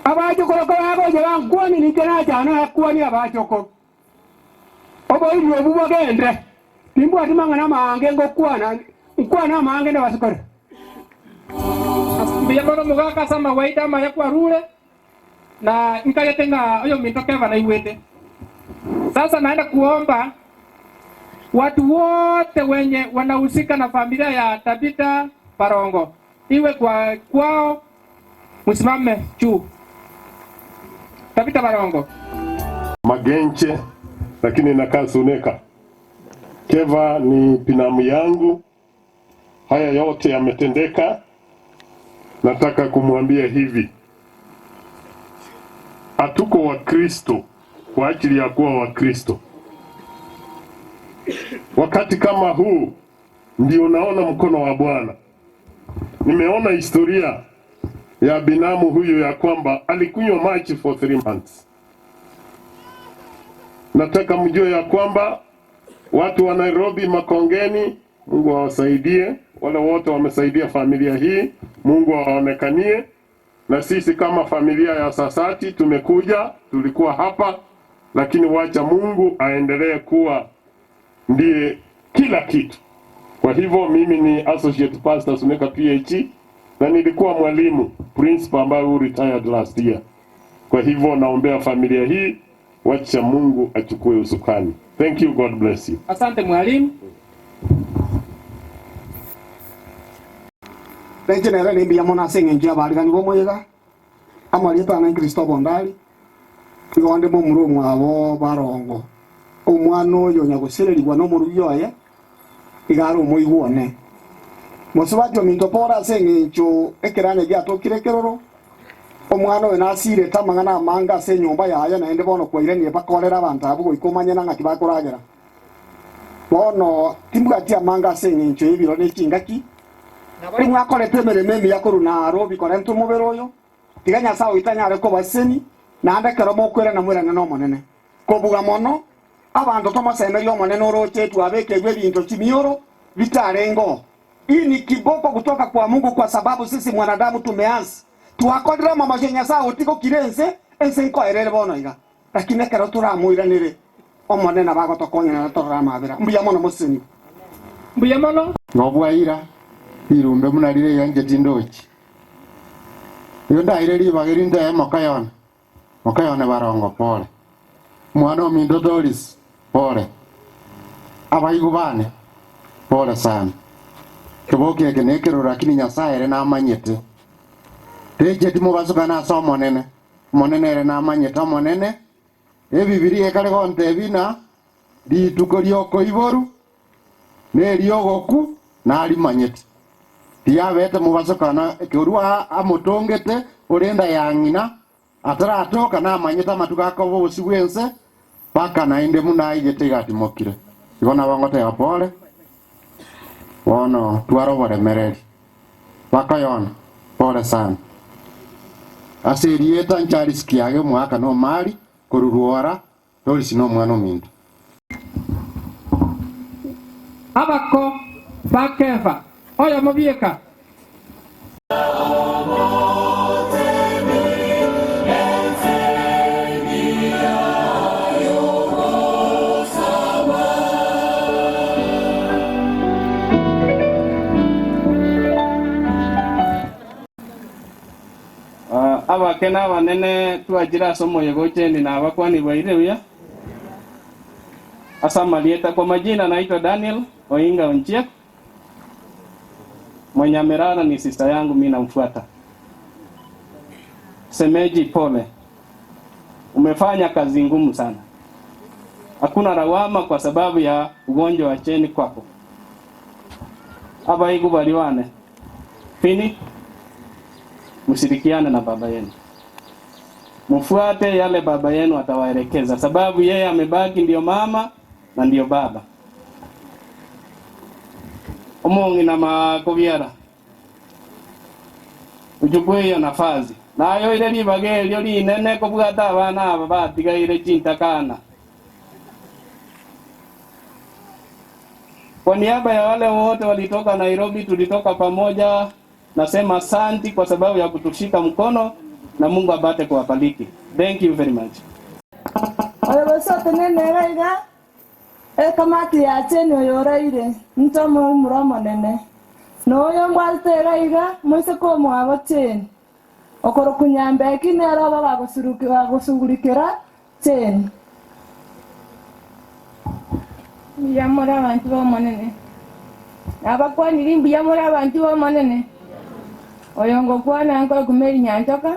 abachokoro kobagocha bankwani ninche nachana akwani abachokoro oboiru obu bogende timbwati mang'ana mange ngokwana nkwana mange nabasikore Mbuya mono mugaka sama waida maya kwarure na nkayetenga oyo minto Keva naigwete. Sasa naenda kuomba watu wote wenye wanahusika na familia ya Tabitha Barongo, iwe kwa kwao, msimame juu. Tabitha Barongo Magenche, lakini nakaa Suneka. Keva ni pinamu yangu. Haya yote yametendeka. Nataka kumwambia hivi, hatuko Wakristo kwa ajili ya kuwa Wakristo. Wakati kama huu ndio naona mkono wa Bwana. Nimeona historia ya binamu huyu ya kwamba alikunywa maji for 3 months. Nataka mjue ya kwamba watu wa Nairobi Makongeni, Mungu awasaidie. Wale wote wamesaidia familia hii, Mungu awaonekanie. Na sisi kama familia ya Sasati tumekuja, tulikuwa hapa, lakini wacha Mungu aendelee kuwa ndiye kila kitu. Kwa hivyo mimi ni Associate Pastor Suneka PhD na nilikuwa mwalimu. principal ambaye who retired last year. Kwa hivyo naombea familia hii, wacha Mungu achukue usukani. Thank you, God bless you. Asante mwalimu. Renje nere nimbi ya mona senge njia barigani bo moyega amarieta na Kristo bondali igonde mo muru mwabo barongo omwana oyo nyagusererigwa no murugi oye igaro moiguone mosubati ominto pora senge ncho ekerane giatokire keroro omwana oyo nasire tamang'ana amanga ase enyomba yaye naende bono kwairenie bakorera abanto abo goikomanya na ng'aki bakoragera bono timbwati amanga ase eng'encho ebiro na ekingaki mwakorete emeremo emiya korwa Nairobi korenta omobere oyo tiga Nyasaye oitanyare kobaseni naende ekero mokwirana mwirane na omonene kobuga mono abanto tomosemeria omonene oroche twabekegwa ebinto chimioro bitarengo. Hii ni kiboko kutoka kwa Mungu kwa sababu sisi mwanadamu tumeanza twakorera mama Nyasaye otiko kirense ense nkoerere bono iga lakini ekero turamwiranire omonene bagotokonyana na toramabera mbuya mono moseni mbuya mono nobwaira irumbe munarire yanje tindochi iyo ndaire ribageri ndaye mokayona mokayona barongo pole mwana ominto Doris pole abaigu bane pole sana kiboki eke nekero lakini Nyasaye ere namanyete teje timubasukana ase omonene omonene ere namanyete omonene ebibiri ekare gontebina rituko riokoiboru neriogoku narimanyete tiabete mubasukana ekerwa amutongete orenda yang'ina ataratoka namanyete amatuko akoba obosi bwense paka naende munaigete igatimokire igo nabangoteba pole bono twara oboremereri bakayona pole sana ase erieta ncharisiki yage omwaka no mari korurwara Dorisi no omwana ominto abako bakeva oyo mobieka Abake n'abanene twajira ase omoyega ochendi nabakwanirwa ire buya ase amarieta kwa majina naitwa Daniel Oinga Onchiek. Mwenye amelala ni sister yangu, mimi namfuata. Semeji, pole, umefanya kazi ngumu sana, hakuna lawama kwa sababu ya ugonjwa wa cheni kwako. Abaigu baliwane pini, mshirikiane na baba yenu, mfuate yale baba yenu atawaelekeza, sababu yeye amebaki ndio mama na ndio baba. Omongi na makobiara uchukue hiyo nafasi nayo ile libage lyo linene kobwata abana aba batigaire chintakana. Kwa niaba ya wale wote walitoka Nairobi, tulitoka pamoja, nasema asanti kwa sababu ya kutushika mkono na Mungu abate kuwabariki. Thank you very much. Ekamati ya cheni oyoraire ntomo umuro monene noyo ngwatera iga mwise ko mwabo cheni okoro kunyambeki nero baba bagusugurikira cheni Mbuyamura abantu bomonene abakwaniri mbuyamura abantu bomonene oyo ngokwana nkora kumeri nyantoka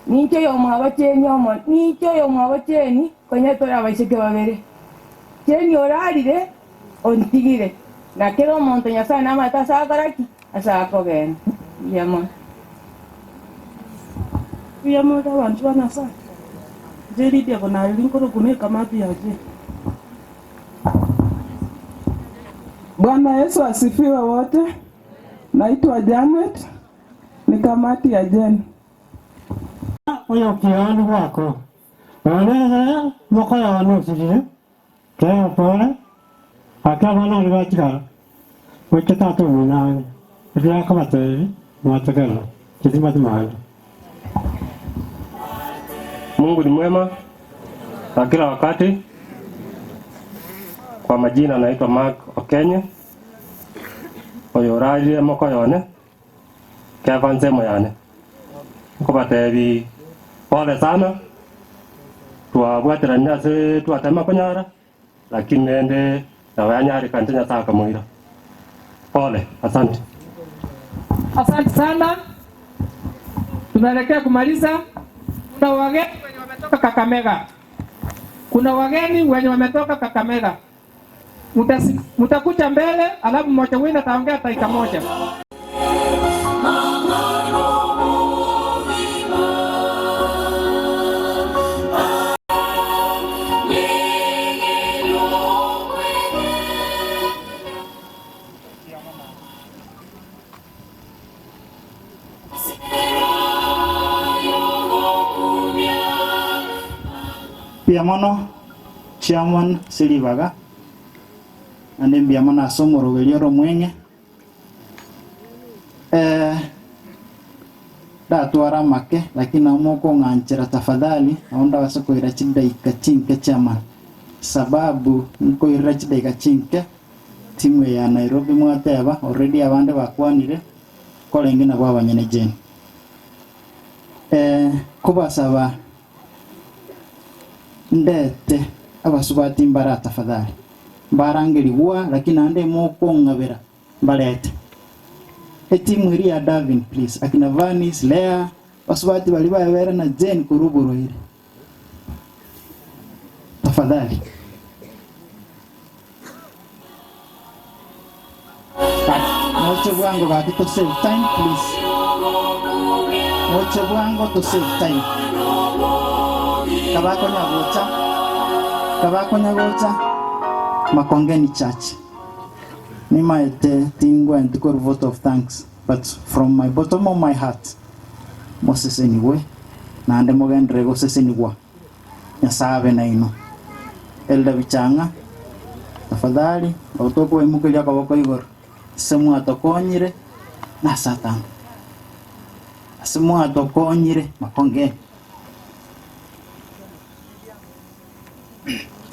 nincho yo mwabo cheni omo nincho yo mwabo cheni konya tora abaiseke babere cheni orarire ontigire na kero omonto Nyasaye namata asakoraki asakogenda mbuyamura mbuyamura abantu ba Nyasaye nje kona linkoro kuneka mapi yaje. Bwana Yesu asifiwe wote. Naitwa Janet, ni kamati ya Jen. Oyo kiani wako. Onere mokoya wano sirire. Kaya pole. Akabana ribatika. Weketa to mina. Ria kamate mwatakala. Kizima mahali. Mungu ni mwema na kila wakati. Kwa majina naitwa Mark Okenye. Oyoraje mokoyone. Kevanze moyane. Nkobatebi pole sana twabwatira nyase twatema konyara lakini nende nawanyari kantenya saka muira. Pole, asante. Asante sana. Tunaelekea kumaliza. Kuna wageni wenye wametoka Kakamega. Kuna wageni wenye wametoka Kakamega. Mtakuja mbele, alafu mmoja wenu ataongea dakika moja. Mbiamono chairman silibaga ande mbiamono asomorogerio romwenge datwara make lakini amoko ng'anchera tafadhali aonda wasokoira chidaika chinke chairman sababu nkoira chidaika chinke timu ya Nairobi mwateba already abande bakwanire kolenge nabo abanyene jeni kubasaba ndete abasubati mbara tafadhali mbarangirigwa lakini ande moko ngabera mbalete etimu iri ya Davin please akina Vanis Lea basubati bali bayabera na Jane kuruburo ire tafadhali moche bwango gaki to save time please moche bwango to save time kabako nyagocha Makongeni Church nimaete tingwa and to vote of thanks but from my bottom of my heart Moses anyway na ande mogendre goseseniwa nyasabe na ino Elda Bichanga tafadhali autoko emukelia kabako igoro semu atokonyire na satan semu atokonyire Makongeni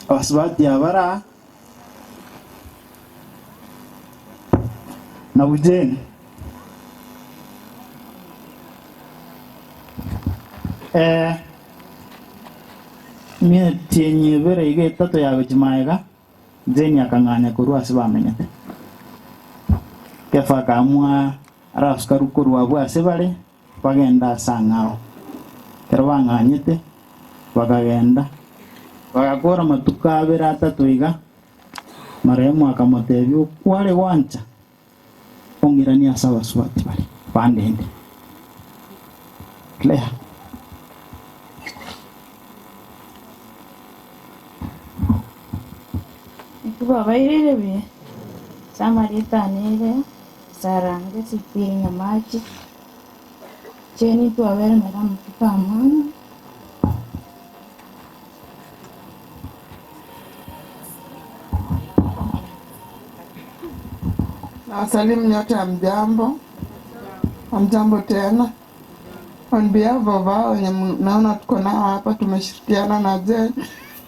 abasubati abara na bujeni mie tienye bere ige tato ya gochimaega jeni akang'anya korwa ase bamenyete kefa akaamua arasukaru korwa abwo ase bare bagenda ase ang'ao kero bang'anyete bakagenda bagakora matuko abere atatu iga marehemu akamotebia okware gwancha ong'irania ase abasubati bare bandende Claire Nikubabairire bi samaritanire sarange sipinya machi cheni tuwabere mera mtupa mwana Nawasalimu nyote, hamjambo. Hamjambo tena. On behalf of hao wenye naona tuko nao hapa, tumeshirikiana na Jane,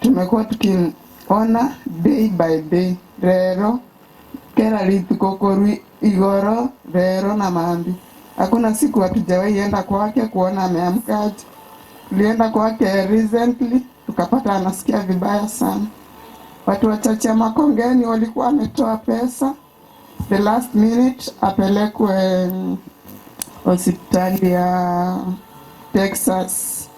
tumekuwa tukiona day by day rero kera litukokorwi igoro rero na mambi. Hakuna siku hatujawahi enda kwake kuona ameamkaje. Tulienda kwake recently tukapata anasikia vibaya sana. Watu wachache Makongeni walikuwa wametoa pesa the last minute apelekwe hospitali ya Texas.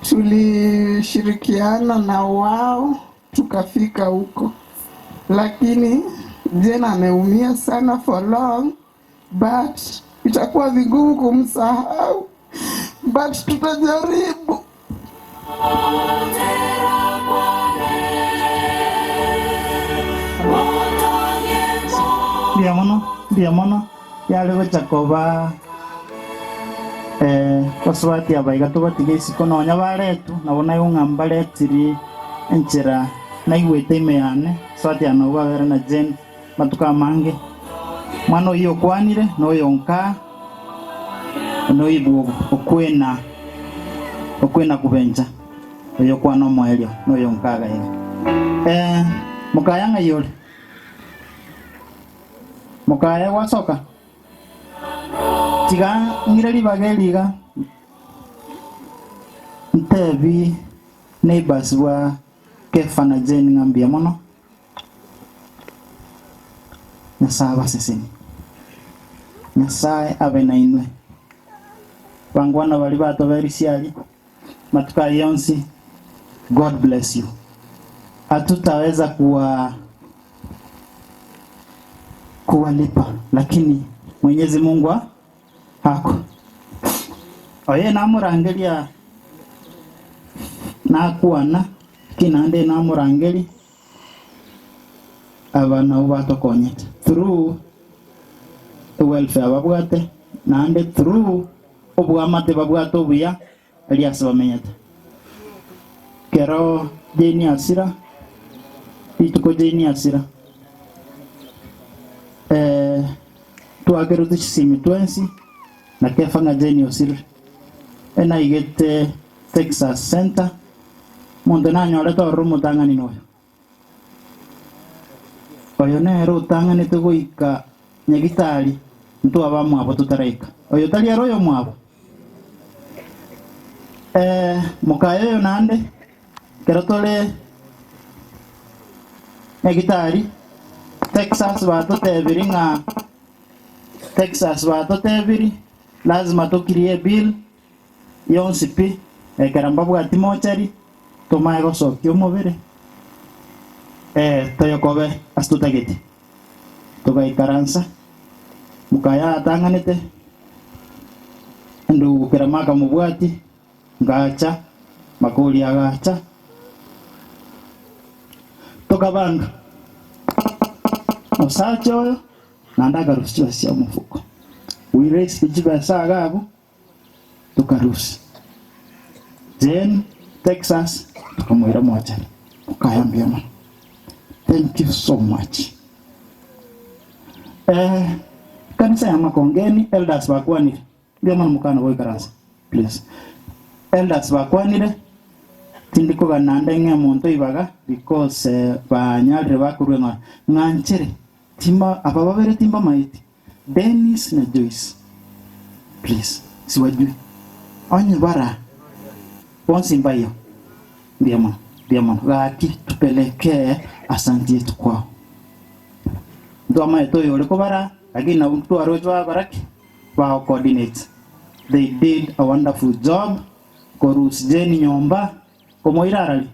Tulishirikiana na wao tukafika huko, lakini Jane ameumia sana for long, but itakuwa vigumu kumsahau, but tutajaribu. Ndiamono yale gochakoba basubati abaiga tubatiga isiko nonya baretu nabo nayo ng'amba retiri enchera naigwete ime yane swati ano babere na Jane matuka mange mwana oyo okwanire noyo nka noibwo okwena okwena kubenja oyo kwana omwelio noyo nkaga iga mukaya ng'ayore mukaya gwasoka tiga ng'ire ribaga eriga Ntebi neighbors wa Kefa na Jane ng'ambia mono. Nyasaye abaseseni. Nyasaye abe na inwe. Bangwana bali batoberisiali matuka yonsi. God bless you. Hatutaweza kuwalipa, lakini Mwenyezi Mungu hako. Oye namurangelia nakuana kinande namurangeli abana ubatokonyete through welfare babwate nande through obwamate babwate obuya alias bamenyete kero jeni asira ituko jeni asira twageruti simi twensi na Kefa nga jeni osir ena igete Texas Center mundu nanyore torru mutang'ani noyo oyo nere utang'anite goika nyagitari ntwaba mwabo tutaraika oyo tari ero oyo mwabo mukaya oyo nande kero tore nyagitari Texas batotebiri ng'a Texas batotebiri lazima tukirie bill yonsi pi ekera mbabwati mochari tumae gocokia omobere toyokobe ase totagete tugaikaransa mukaya atang'anete ndugukira maka mubwati ngacha makuri agacha tukabanga osacha oyo nanda akarusia cia mufuko we raised chibesa agabo tukarusi Jane Texas tukamwira mochari ukayambia mono. Thank you so much. Kanisa ya Makongeni elders bakwanire mbia mono mukana boikaransa please. Elders bakwanire tindikuga nande ng'e omonto ibaga because banyarire bakurwe ng'a ng'anchere timba aba babere timba maiti Dennis na Joyce please siwajui onye bara bonsi mbayo mbia mono gaki tupelekee asanti yetu kwao ndo amaeto yore kobara lakini na mtu arojwa baraki wao coordinate. They did a wonderful job korus jeni nyomba komoirarali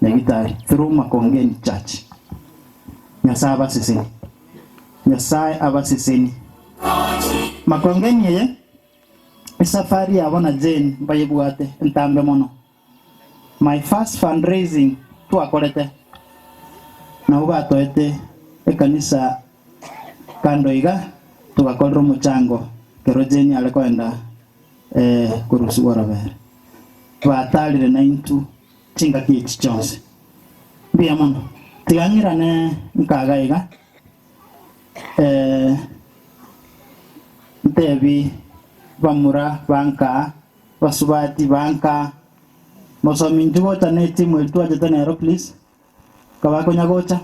nyagitari through Makongeni Church. Nyasaye abaseseni. Nyasaye abaseseni. Makongeni ye esafari yabona Jane mbayebwate ntambe mono. My first fundraising twakorete nabo batoete ekanisa kando iga tugakorera omuchango kero Jane ale kwenda kurusi warabere batalire 92 chinga kichi chonse mbia mono tigang'irane nkaga iga ntebi bamura banka basubati banka mosomi njugocha ne timu etwajete nero please kabakonya gocha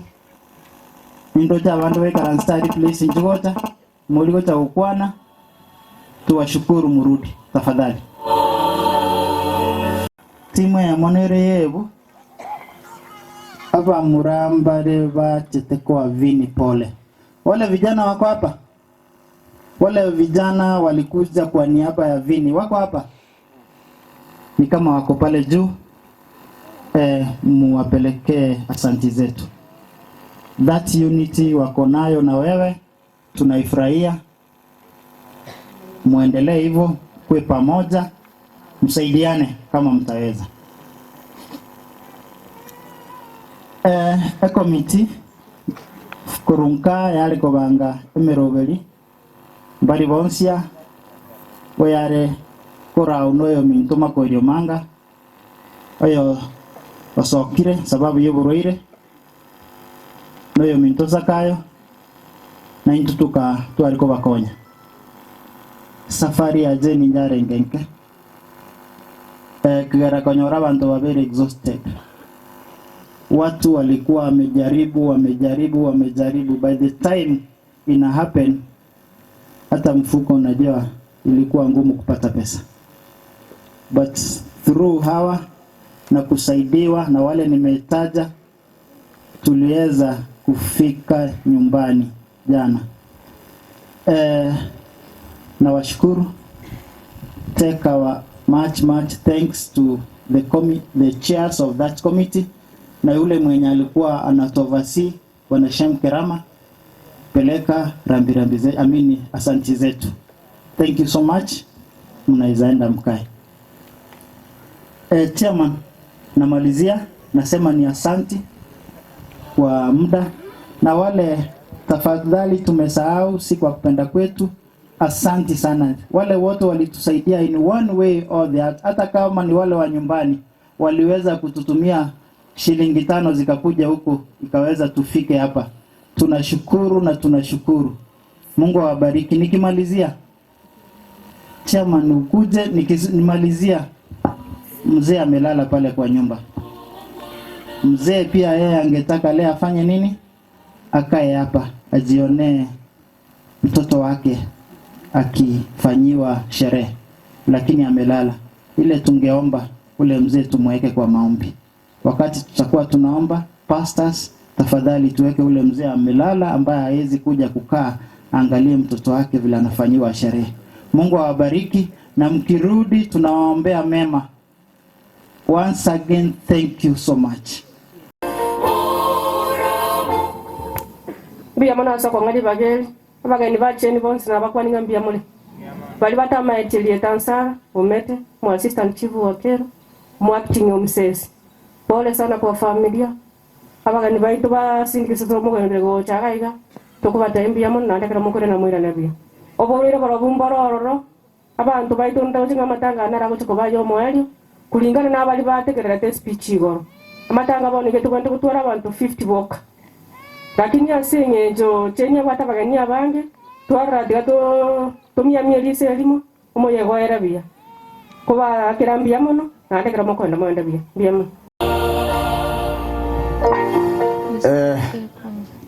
indocha abandu bekaranstari please njugocha muligocha gukwana tuwashukuru murudi tafadhali. Timu ya monere yebu aba murambare bachete kwa vini pole. Wale vijana wako hapa, wale vijana walikuja kwa niaba ya Vini wako hapa, ni kama wako pale juu. Muwapelekee asanti zetu. That unity wako nayo na wewe tunaifurahia. Muendelee hivyo, kuwe pamoja, msaidiane kama mtaweza. Ekomiti kurunka yale kobanga emeroberi bari bonsia oyare korau noyo minto makorio manga oyo osokire sababu yoburoire noyo minto zakayo na intutuka twari kobakonya safari ya Jane nyarengenke kigera konyora abantu babere exhausted. Watu walikuwa wamejaribu, by the time ina happen hata mfuko unajua ilikuwa ngumu kupata pesa, but Through hawa na kusaidiwa na wale nimetaja, tuliweza kufika nyumbani jana. Nawashukuru. Take our much much thanks to the chairs of that committee na yule mwenye alikuwa anatoversi Bwana Shem Kerama, peleka rambirambi zetu, amini asanti zetu. Thank you so much. Mnaweza enda mkae. Chairman, namalizia nasema ni asanti kwa muda, na wale tafadhali tumesahau, si kwa kupenda kwetu. Asanti sana wale wote walitusaidia in one way or the other, hata kama ni wale wa nyumbani waliweza kututumia shilingi 5 zikakuja huku ikaweza tufike hapa. Tunashukuru na tunashukuru. Mungu awabariki. Nikimalizia, chairman ukuje, nikimalizia, mzee amelala pale kwa nyumba. Mzee pia yeye angetaka leo afanye nini? Akae hapa ajionee mtoto wake akifanyiwa sherehe, lakini amelala. Ile tungeomba ule mzee tumweke kwa maombi. Wakati tutakuwa tunaomba, pastors tafadhali tuweke ule mzee amelala ambaye hawezi kuja kukaa angalie mtoto wake vile anafanyiwa sherehe. Mungu awabariki, na mkirudi tunawaombea mema. Once again, thank you so much. Mbia mwana soko ngali bageli abageni bacheni bonse nabakwaninga mbia mule bali batamaetilie tansara umete mu assistant chief wa kero mu acting omsesi. Pole sana kwa familia abageni baitu basindikisa mugende gochagaiga tukubata mbia muno nandekera mukore na mwira nabia oborire barobumborororo abantu baitu ndauchinga matanga naragochiko bayo moelio kulingana n'abali bategerera te speech igoro amatanga bonike tugende gutwara abantu 50 boka lakini asingenjo chenya batabagani abange twaradiga to tumia mielise elimo omoyego erabia kuba kirambia muno nandekera mukwenda mwenda bia bia muno.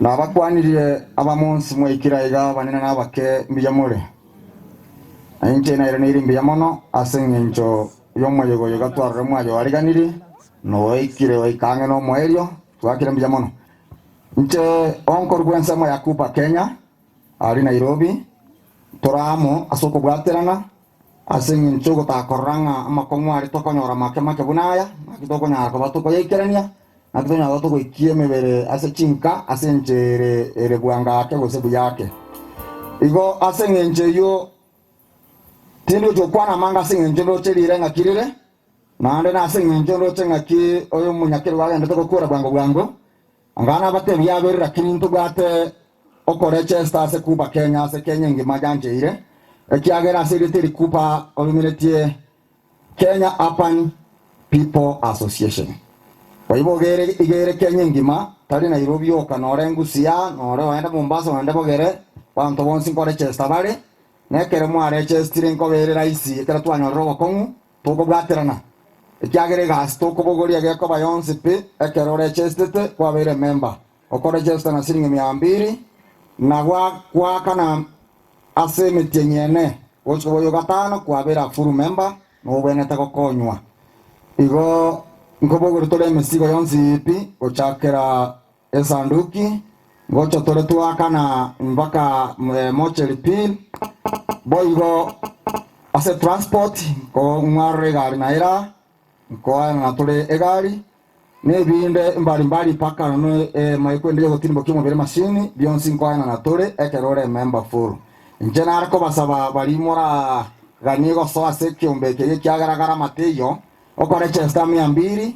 Nabakwanirie abamunsi mwikira iga banene nabake mbiyamure ainche na irene mbiyamo mono asengenjo yomoyego yogatwarre mwayo ariganiri no ikire oikange no moerio twakire mbiyamo mono nche onkor gwensa mo yakupa Kenya ari Nairobi toramo asoko bwaterana asengenjo gotakoranga amakongwa ari tokonyora make make bunaya akitokonyara ko batokoyekerania nakitonya watu goikie mebere ase chinka ase nchere ere bwanga ake gose buyake igo ase ngenje yo tindo jokwana manga ase ngenje ro cherire ngakirire naande na ase ngenje ro chengaki oyo munyakero bagende tokokura bwango bwango angana bate byaberera kininto bwate okore chesta ase kuba Kenya ase Kenya ngima janjeire ekiagera ase ritiri kupa olumiretie Kenya Urban People Association. Kwa hivyo igere Kenya ngima tari Nairobi yoka nore Ngusia nore waenda Mombasa waenda Bogere bantu bonsi nkore Chester bare nekere mware Chester nkobere raisi ekera twanyororo bokongu tukobwaterana ekiagere gas tukobogoria gekoba yonsi pe ekero Chester kwabere member okore Chester na siringi 200 na gwa kana ase mitienyene gochiko gatano kwabera full member no bwenete gokonywa igo nkobogoro tore mesigo yonsi ipi gochakera esanduki gocho tore tuakana mpaka mocheri pil boigo ase transport ko ngware gari naira ko na tore egari nebinde mbali mbali paka no maikwendire gotimbo kimo bere machine bionsi nko na tore ekerore member full nje ko basaba bari mora ganigo so ase kiombe kege kyagaragara mateyo okore Chester 200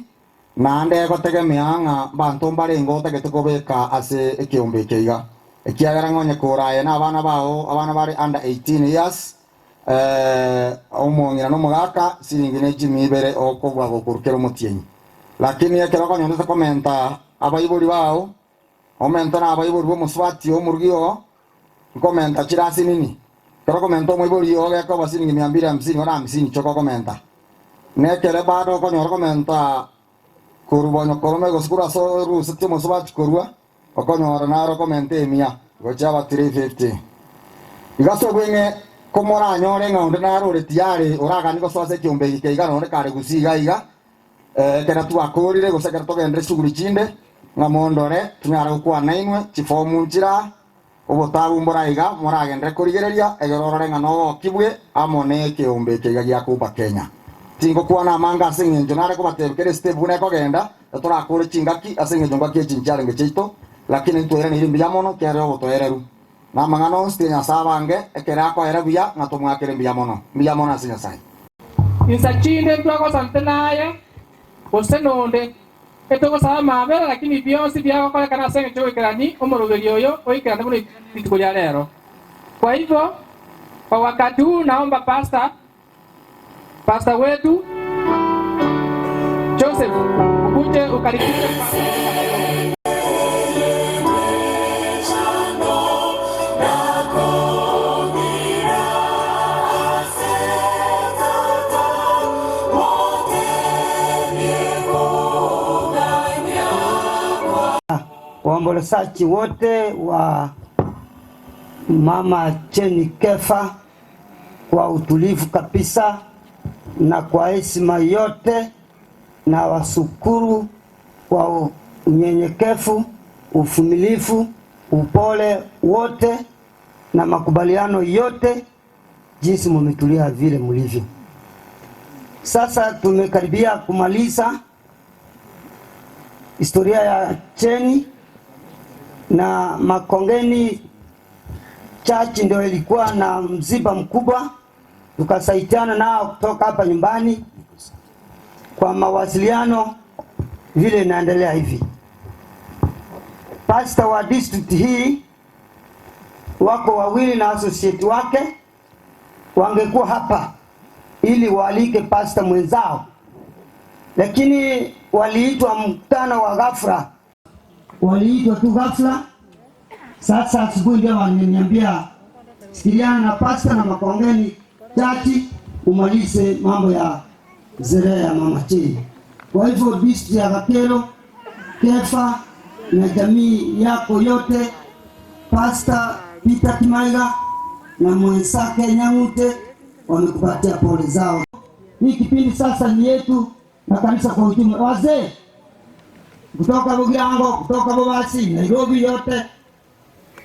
naande gotegemea ng'a bantu mbarengo otagete kobeka ase ekiombe keiga ekiagera ng'onye koraye na abana bao abana bari under 18 years omong'ina nomogaka siringi ne chimibere okobwa gokurukera omotienyi lakini ekero konyonete komenta abaibori bao omenta na abaibori bomoswati omurugi oo nkomenta chirasi nini kero komenta omoibori oo gekoba siringi 250 ora 50 choko komenta nekere bado konyora komenta kurubonyo korome gosikura so rusiti musubachi kurwa okonyora naro komenta emia gochaba 350 igaso bwenge Komoranyore ng'onde narore tiare uragani gosoa kiumbe gike iga none kare gusiga iga kera twakorire gose kera togendere shughuli chinde ng'amondore tunyara gukwana inwe chifomu nchira obotabu mbora iga moragendere kurigereria egero ng'a nogokibwe amo ne kiumbe kiga gia kuba Kenya tingo kwana amanga ase eng'encho nare kobatebekere step buna ekogenda torakore chingaki ase eng'encho ngaki echinchiarenge chiaito lakini ntweranire mbuya mono kiare obotoereru na mang'ano nsitie Nyasaye abange ekere akoera buya ng'a tomwakere mbuya mono ase Nyasaye. Insachinde twagosante naye gose nonde etogosaba mabera lakini bionsi byagokorekana ase eng'encho goikerani omoroberi oyo oikerane buna rituko ria rero. Kwa hivyo kwa wakati huu naomba pasta wetu Joseph ukuje ukaribishe pasta. Waombolezaji wote wa Mama Jane Kefa kwa utulivu kabisa na kwa heshima yote, na washukuru kwa unyenyekevu, uvumilivu, upole wote na makubaliano yote, jinsi mmetulia vile mlivyo. Sasa tumekaribia kumaliza historia ya Jane na Makongeni Church ndio ilikuwa na msiba mkubwa, tukasaidiana nao kutoka hapa nyumbani kwa mawasiliano vile inaendelea hivi. Pastor wa district hii wako wawili na associate wake wangekuwa hapa ili waalike pastor mwenzao, lakini waliitwa mkutano wa ghafla, waliitwa tu ghafla. Sasa asubuhi ndio waliniambia sikiliana na pastor na Makongeni Church umalize mambo ya zerehe ya Mama Jane. Kwa hivyo district ya Kakero, Kefa na jamii yako yote, Pastor Peter Kimaiga na mwenzake Nyang'ute wamekupatia pole zao. Hii kipindi sasa ni yetu na kanisa kwa ujumla. Wazee kutoka Bugirango, kutoka Bobasi, Nairobi yote,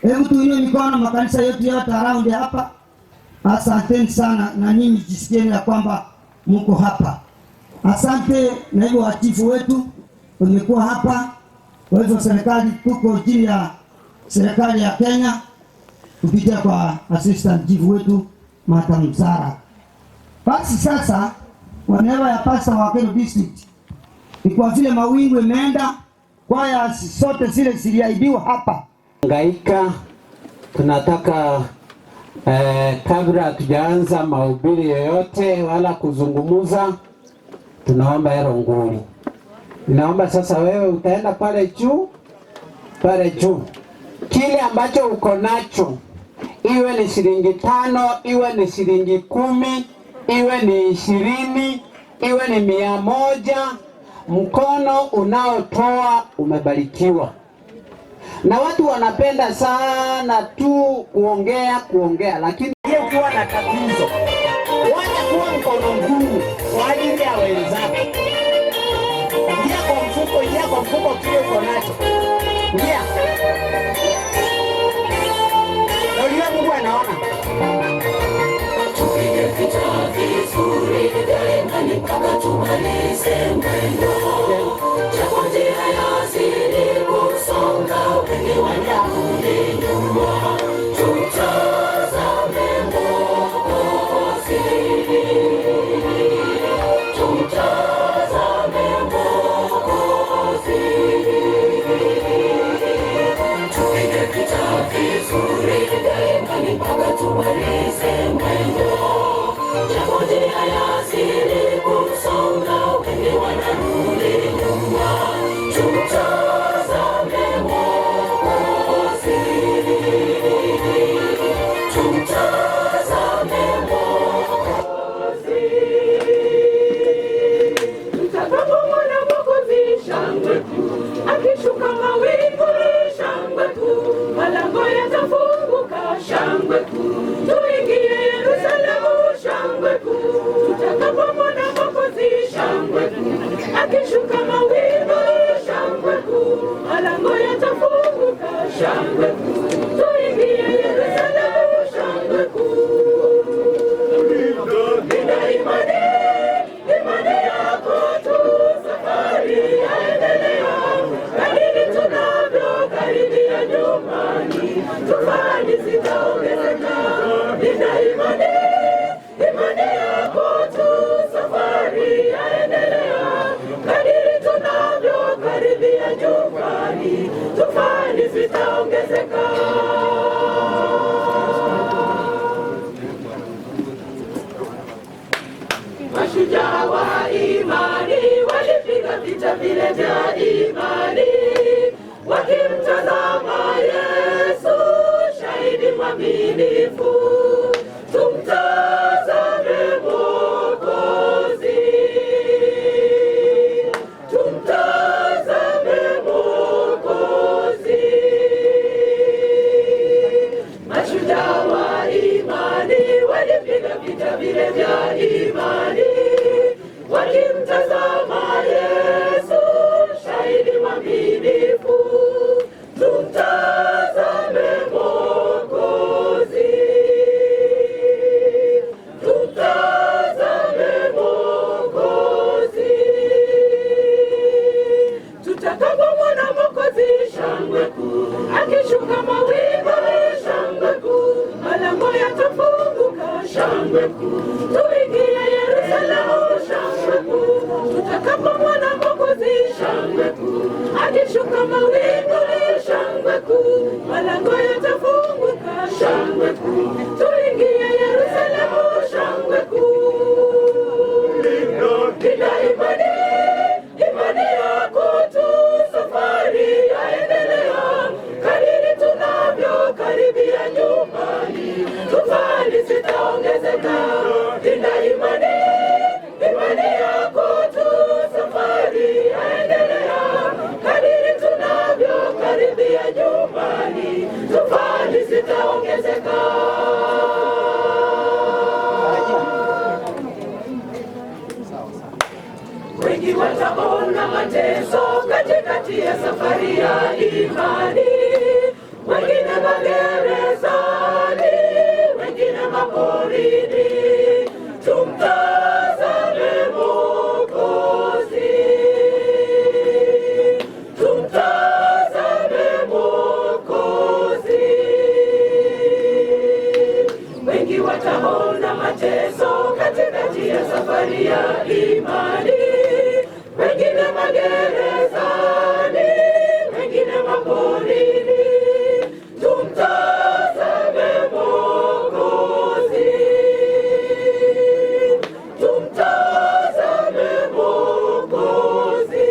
hebu tuinue mikono makanisa yetu yote around hapa. Asanteni sana na nyinyi jisikieni ya kwamba mko hapa. Asante naibu wa chifu wetu umekuwa hapa. Kwa hivyo serikali tuko chini ya serikali ya Kenya kupitia kwa assistant chief wetu Madam Sara. Basi sasa kwa niaba ya pastor wa Kero District, ni kwa vile mawingu imeenda, kwaya sote zile ziliahidiwa hapa. Hangaika, tunataka kabla hatujaanza mahubiri yoyote wala kuzungumuza, tunaomba hero nguri. Ninaomba sasa wewe utaenda pale juu, pale juu. Kile ambacho uko nacho, iwe ni shilingi 5, iwe ni shilingi 10, iwe ni 20, iwe ni 100, mkono unaotoa umebarikiwa. Na watu wanapenda sana tu kuongea, lakini ukiwa na tatizo, wacha kuwa mkono mgumu kwa ajili ya wenzako. Ingia kwa mfuko kile uko nacho. Ingia. Na Mungu anaona. Tupige vita vizuri daima mpaka tumalize mwendo. Japo njia yazidi kusonga, wengi wanarudi nyuma. Tumtazame Mwokozi. Tumtazame Mwokozi. Tupige vita vizuri daima mpaka tumalize mwendo. Japo njia yazidi kusonga, wengi wanarudi nyuma. Tumtazame Mwokozi. Tumtazame Mwokozi. Tutakapomwona Mwokozi, shangwe kuu, akishuka mawinguni, shangwe kuu, malango yatafunguka, shangwe kuu, tuingie Yerusalemu. Akishuka mawinguni, shangwe kuu, malango yatafunguka, shangwe kuu, tuingie Yerusalemu, shangwe kuu. Nina imani, imani yako tu, safari yaendelea, kadiri tunavyokaribia nyumbani, tufani zitaongezeka. Nina imani, imani yako tu, safari yaendelea, kadiri tunavyokaribia nyumbani, tufani zitaongezeka. Mashujaa wa imani walipiga vita vile vya imani, wakimtazama Yesu, shahidi mwaminifu. Tumtazame Mwokozi, tumtazame Mwokozi. Mashujaa wa imani walipiga vita vile vya imani, wakimtazama Yesu, shahidi mwaminifu. Tumtazame Mwokozi, tumtazame Mwokozi. Tutakapomwona Mwokozi, shangwe kuu, akishuka mawinguni, shangwe kuu, malango yatafunguka, shangwe kuu, tuingie Yerusalemu, shangwe kuu. Tutakapomwona Mwokozi, shangwe kuu, akishuka mawinguni, shangwe kuu, malango yatafunguka, shangwe kuu, tuingie Yerusalemu, shangwe kuu. Nina imani, imani yako tu, safari yaendelea, kadiri tunavyokaribia nyumbani, tufani zitaongezeka. Nina imani, imani yako tu, safari yaendelea, kadiri tunavyokaribia nyumbani, tufani zitaongezeka. Wengi wataona mateso katikati ya safari ya imani, wengine magerezani, wengine maporini. Tumtazame Mwokozi, tumtazame Mwokozi. Wengi wataona mateso katikati ya safari ya imani, wengine magerezani, wengine maporini. Tumtazame Mwokozi, tumtazame Mwokozi.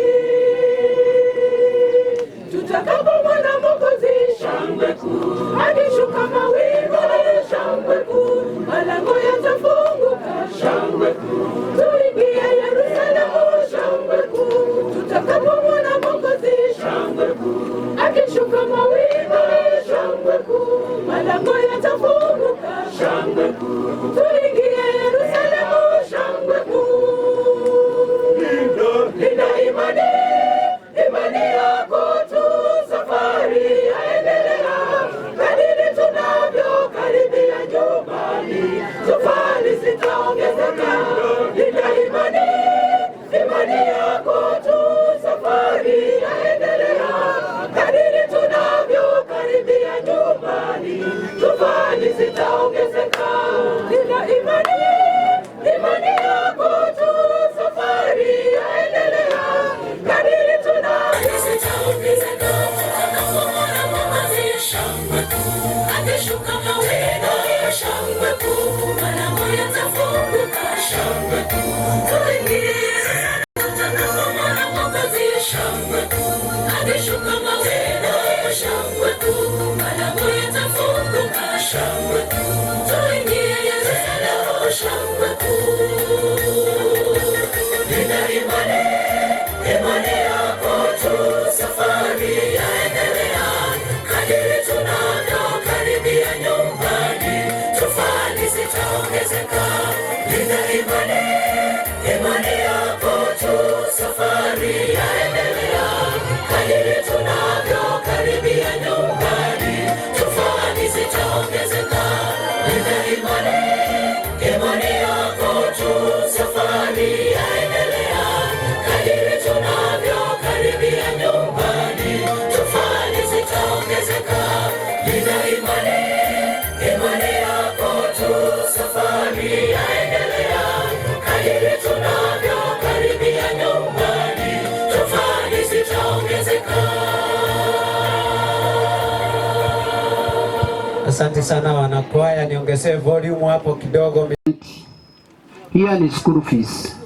Tutakapomwona Mwokozi, shangwe kuu, akishuka mawinguni, shangwe kuu, malango yatafunguka, shangwe kuu, tuingie Yerusalemu, shangwe kuu. Tutakapomwona Mwokozi, shangwe kuu, akishuka mawinguni, shangwe kuu, malango yatafunguka, shangwe kuu, tuingie Yerusalemu, shangwe kuu. Nina imani, imani yako tu, safari yaendelea, kadiri tunavyokaribia nyumbani, tufani zitaongezeka. Nina imani, imani yako tu, safari yaendelea, kadiri tunavyokaribia nyumbani, tufani zitaongezeka. Nina imani, imani yako tu, safari yaendelea, kadiri tunavyoongezeka. Tutakapomwona Mwokozi, shangwe kuu, akishuka mawinguni, shangwe kuu, malango yatafunguka, shangwe kuu, tuingie. Tutakapomwona Mwokozi, shangwe kuu, akishuka mawinguni, shangwe kuu, malango yatafunguka, shangwe kuu, tuingie Yerusalemu, shangwe kuu. Nina imani, imani yako tu, safari yaendelea, kadiri tunavyokaribia nyumbani, tufani zitaongezeka. Nina imani, imani yako tu, safari Asante sana wanakwaya, niongezee volume hapo kidogo. Hiyo ni school fees.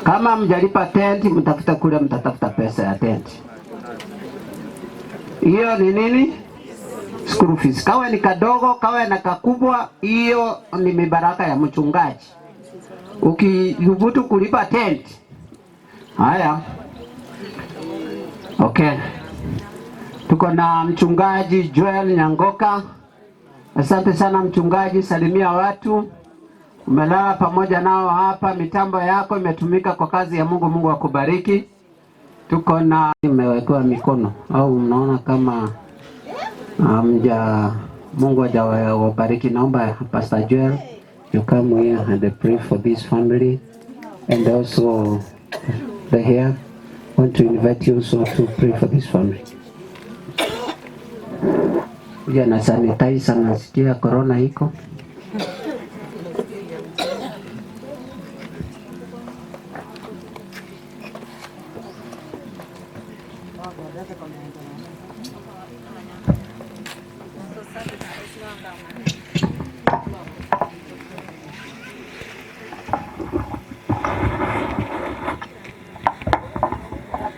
Kama mjalipa tent, mtafuta kule, mtatafuta pesa ya tent. Hiyo ni nini? School fees. Kawe ni kadogo, kawe na kakubwa, hiyo ni mibaraka ya mchungaji. Ukithubutu kulipa tent, haya. Okay. Tuko na mchungaji Joel Nyangoka. Asante sana mchungaji, salimia watu. Umelala pamoja nao hapa, mitambo yako imetumika kwa kazi ya Mungu. Mungu akubariki. Tuko na imewekewa mikono au mnaona kama Mungu hajawabariki. Naomba Pastor Joel, you come here and pray for this family and also the here want to invite you also to pray for this family. Kuja na sanitizer, nasikia corona iko.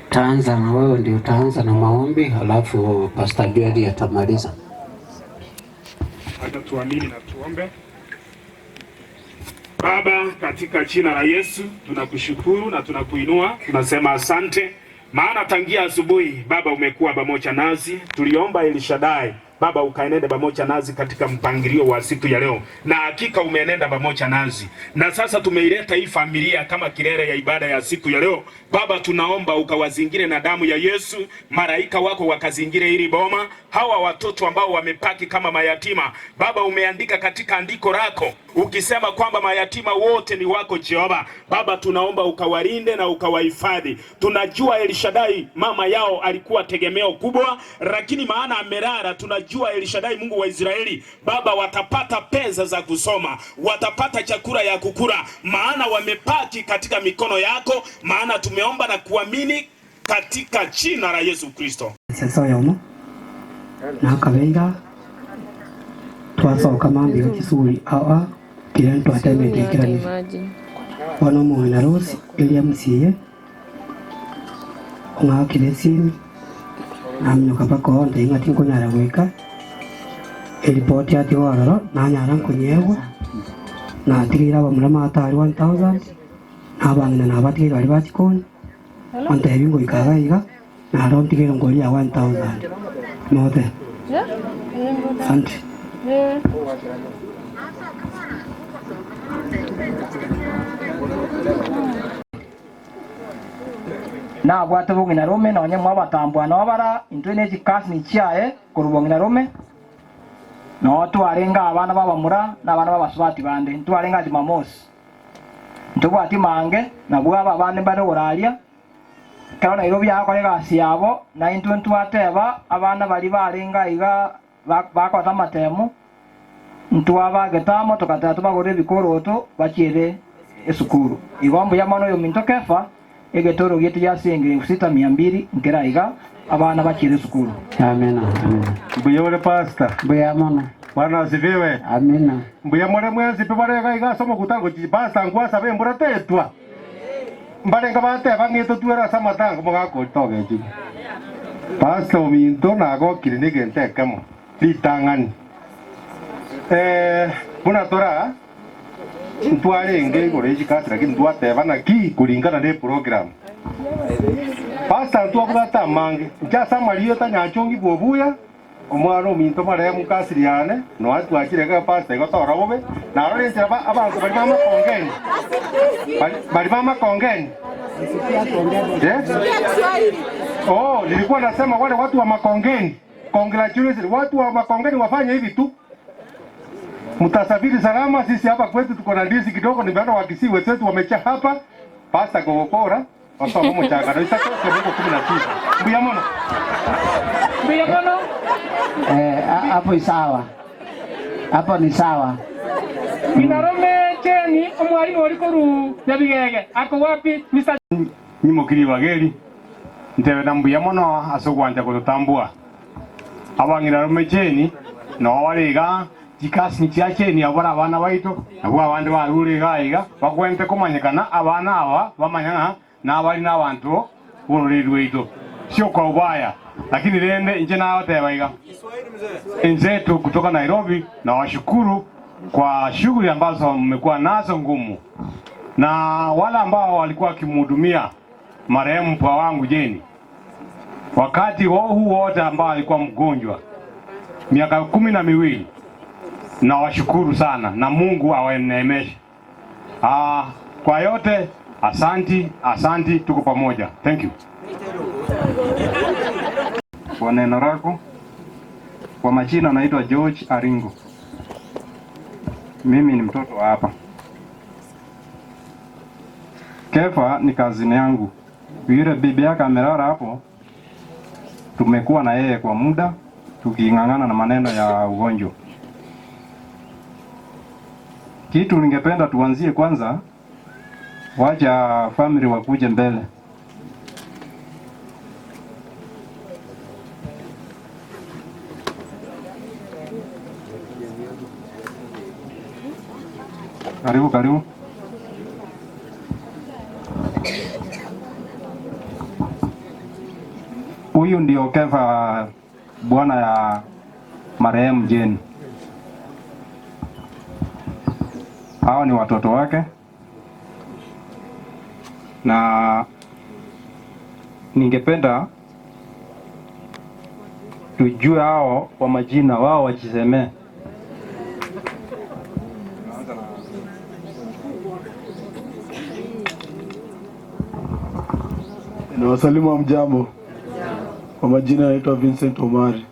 Taanza na wewe ndio utaanza na maombi, halafu Pastor Joel atamaliza. Acha tuamini na tuombe. Baba, katika jina la Yesu tunakushukuru na tunakuinua, tunasema asante, maana tangia asubuhi Baba umekuwa pamoja nasi. Tuliomba Elishadai Baba ukaenende pamoja nasi katika mpangilio wa siku ya leo, na hakika umeenenda pamoja nasi, na sasa tumeileta hii familia kama kilele ya ibada ya siku ya leo. Baba, tunaomba ukawazingire na damu ya Yesu, malaika wako wakazingire hili boma, hawa watoto ambao wamepaki kama mayatima. Baba, umeandika katika andiko lako ukisema kwamba mayatima wote ni wako Jehova. Baba, tunaomba ukawalinde na ukawahifadhi. Tunajua Elishadai mama yao alikuwa tegemeo kubwa, lakini maana amelala, tunajua Elishadai Mungu wa Israeli, Baba, watapata pesa za kusoma, watapata chakula ya kukula, maana wamepaki katika mikono yako, maana tumeomba na kuamini katika jina la Yesu Kristo. Sasa yomo na kabenga twasoka mambi okisuri awa kile twatemete wano mwana Rose William siye ong'akire simi namnyoka paka onde ing'ati nkunyara gwika eripoti ati waroro nanyara nkunyegwa natigire abamura matari 1000 nabang'ina nabatigire bari bachikoni ontebi ngoikaga iga naro ntigire ngoria 1000 mothe. Asante. Na bwate bong'ina rume nonye mwabatambwa nobara intwe ne chikasi ni chiaye korubong'ina rume no twarenga abana babamura n'abana babasubati bande ntwarenga Jumamosi ntobwati mange nabwo aba abande bari oraria kero Nairobi yakore gasi yabo na intwe ntwateba abana bari barenga iga bakwata amatemu ntwabagetamo tukateba tubagore ebikoroto bachiere esukuru igombo yamano yo minto kefa egetoro gitu yasinge 6200 nkera iga abana bakire sukuru. Amina, amina. Mbuya ule pastor. Mbuya mono. Bwana asifiwe. Amina. Mbuya more mwezi pe bare iga somo kutango pastor ngwasa be mbura tetwa. Mbare ngabate bangito tuera samatango mugako togeji. Pastor ominto nago kirinige ntekemo. Litangani. Buna tora ntwarenge igoro echikasi lakini ntwateba naki kulingana ne program. Pastor ntwabwata amange nchasamariyo tanyachongi bwobuya omwana ominto maremu mukasiriane noatwachire ka pastor igotora bobe narore nchera abanto bari bamakongeni bari bamakongeni. Yes? Oh, nilikuwa nasema wale watu wa Makongeni, congratulations, watu wa Makongeni wafanye hivi tu. Mtasafiri salama. Sisi hapa kwetu tuko na ndizi kidogo, ni bado wa Kisii wenzetu wamecha hapa. Pasta gogokora wasoma mu chagano isako kwa 19. Mbuya mono. Mbuya mono. Hapo sawa. Hapo ni sawa. Inarome cheni omwalimu orikoru nyabigege. Ako wapi Mr. Nyimokiri bageri. Ntewe na mbuya mono asogwanja kututambua. Abangirarume cheni No waliga chikasi chiache ni abora abana baito nabwo abandi barure iga iga bakwente kumanyikana abana aba bamanyana na bali n'abantu ururi rwito sio kwa ubaya, lakini rende nje na wote iga wenzetu kutoka Nairobi, na washukuru kwa shughuli ambazo mmekuwa nazo ngumu, na wale ambao walikuwa wakimhudumia marehemu mpwa wangu Jeni wakati huu wote ambao alikuwa mgonjwa miaka 12, na washukuru sana na Mungu awaneemeshe. Kwa yote asanti, asanti, tuko pamoja. Thank you. Kwa neno lako. Kwa majina naitwa George Aringo. Mimi ni mtoto wa hapa. Kefa ni kazini yangu. Yule bibi yake amelala hapo. Tumekuwa na yeye kwa muda tuking'ang'ana na maneno ya ugonjwa. Kitu ningependa tuanzie kwanza, wacha family wakuje mbele. Karibu, karibu. Huyu ndio Kefa, bwana ya marehemu Jane. Hawa ni watoto wake, na ningependa tujue hao kwa majina wao wajisemee. Na wasalimu mjambo. Kwa majina naitwa Vincent Omari.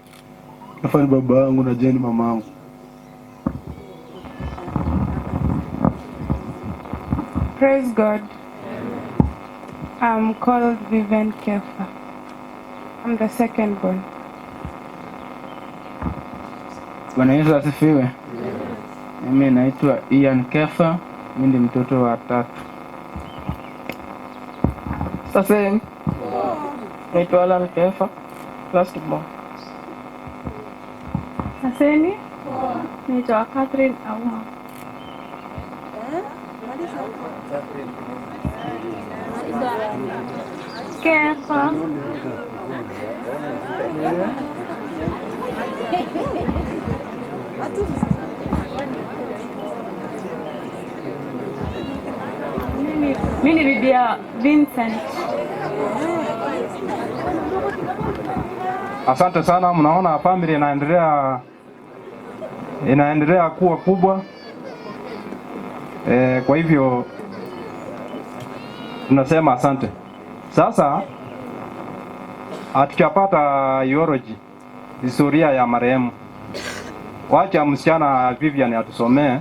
Nafanya baba yangu na Jane mama yangu. Praise God. I'm called Vivian Kefa. I'm the second born. Bwana Yesu asifiwe. Mimi naitwa Ian Kefa, mimi ndi mtoto wa tatu. Sasa naitwa Alan Kefa, last born. Saseni, naitwa Catherine Auma. Kefa. Mimi ni bibi ya Vincent. Asante sana, mnaona family inaendelea kuwa kubwa. Kwa hivyo tunasema asante. Sasa hatujapata eulogy, historia ya marehemu. Wacha msichana Vivian atusomee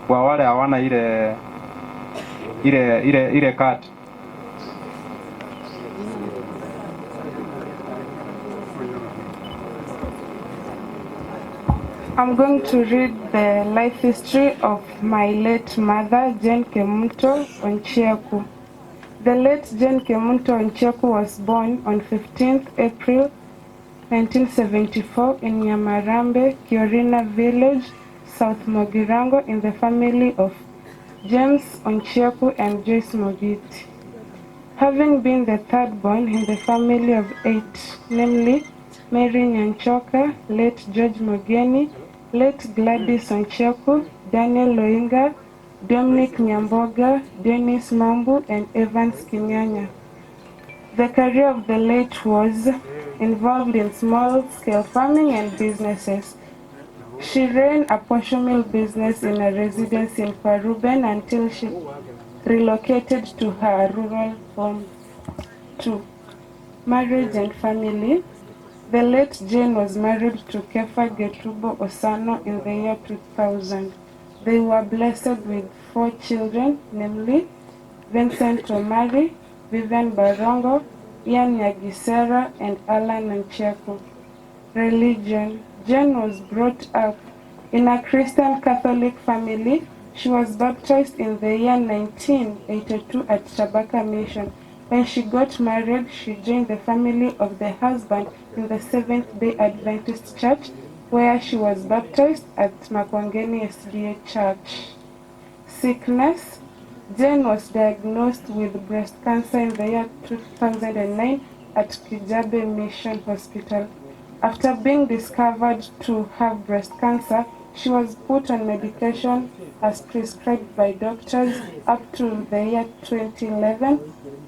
kwa wale hawana ile card. I'm going to read the life history of my late mother, Jane Kemunto Onchieku. The late Jane Kemunto Onchieku was born on 15th April 1974 in Nyamarambe, Kiorina Village, South Mogirango, in the family of James Onchieku and Joyce Mogiti. Having been the third born in the family of 8, namely Mary Nyanchoka, late George Mogeni, late Gladys Onchieku, Daniel Loinga, Dominic Nyamboga, Dennis Mambu, and Evans Kinyanya. The career of the late was involved in small-scale farming and businesses. She ran a posho mill business in a residence in Paruben until she relocated to her rural home. 2. Marriage and family. The late Jane was married to Kefa Getubo Osano in the year 2000. They were blessed with 4 children, namely Vincent Omari, Vivian Barongo, Ian Nyagisera, and Alan Onchieku. Religion. Jane was brought up in a Christian Catholic family. She was baptized in the year 1982 at Shabaka Mission. When she got married, she joined the family of the husband in the Seventh-day Adventist Church where she was baptized at Makongeni SDA Church. Sickness. Jane was diagnosed with breast cancer in the year 2009 at Kijabe Mission Hospital. After being discovered to have breast cancer, she was put on medication as prescribed by doctors up to the year 2011,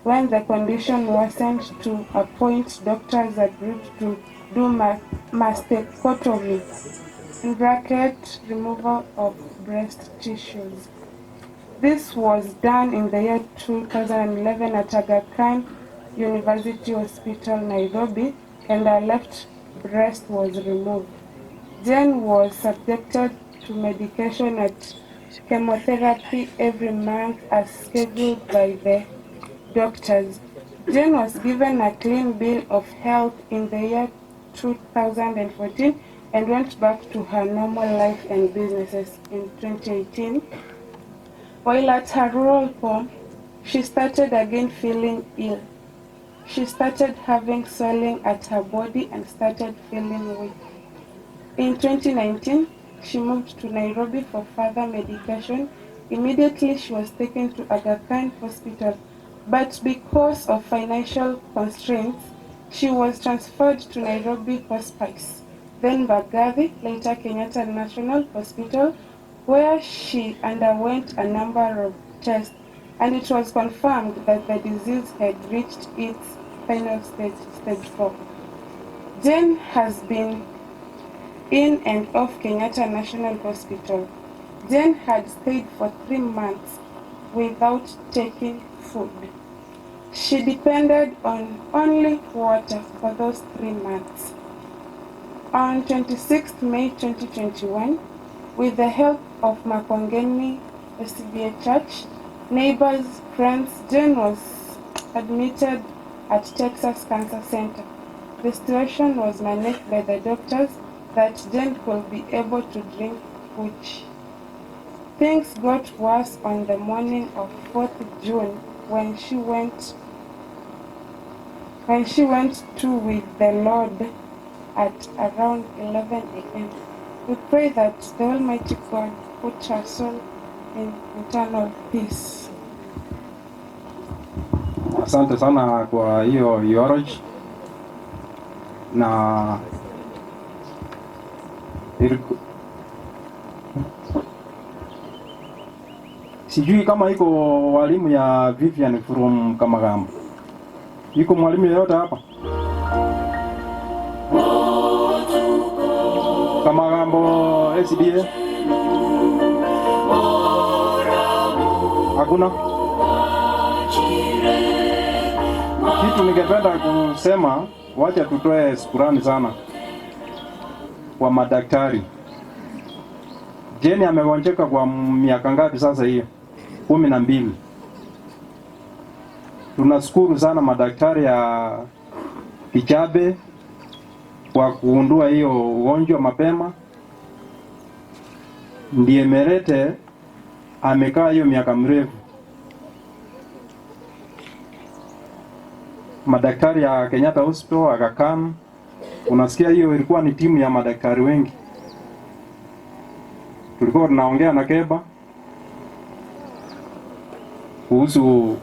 when the condition worsened to a point doctors agreed to do mastectomy, in bracket, removal of breast tissues. This was done in the year 2011 at Aga Khan University Hospital, Nairobi, and her left breast was removed. Jane was subjected to medication at chemotherapy every month as scheduled by the doctors. Jane was given a clean bill of health in the year 2014 and went back to her normal life and businesses in 2018. While at her rural home, she started again feeling ill. She started having swelling at her body and started feeling weak. In 2019, she moved to Nairobi for further medication. Immediately, she was taken to Aga Khan Hospital, but because of financial constraints, she was transferred to Nairobi Hospice, then Mbagathi, later Kenyatta National Hospital, where she underwent a number of tests, and it was confirmed that the disease had reached its final stage, stage 4. Jane has been in and off Kenyatta National Hospital. Jane had stayed for 3 months without taking food. She depended on only water for those 3 months. On 26th May 2021, with the help of Makongeni SDA Church, neighbors, friends, Jane was admitted at Texas Cancer Center. The situation was managed by the doctors that Jane could be able to drink uji. Things got worse on the morning of 4th June when she went to with the Lord at around 11 a.m. We pray that the Almighty God put her soul in eternal peace. Asante sana kwa hiyo eulogy na sijui kama iko walimu ya Vivian from Kamagambo. Iko mwalimu yeyote hapa? Kamagambo SDA? Hakuna? Kitu ningependa kusema, wacha tutoe shukrani sana kwa madaktari. Jane amegonjeka kwa miaka ngapi sasa hiyo? 12. Tunashukuru sana madaktari ya Kijabe kwa kuundua hiyo ugonjwa mapema. Ndiye Merete amekaa hiyo miaka mrefu. Madaktari ya Kenyatta Hospital, Aga Khan, unasikia hiyo ilikuwa ni timu ya madaktari wengi. Tulikuwa tunaongea na Keba kuhusu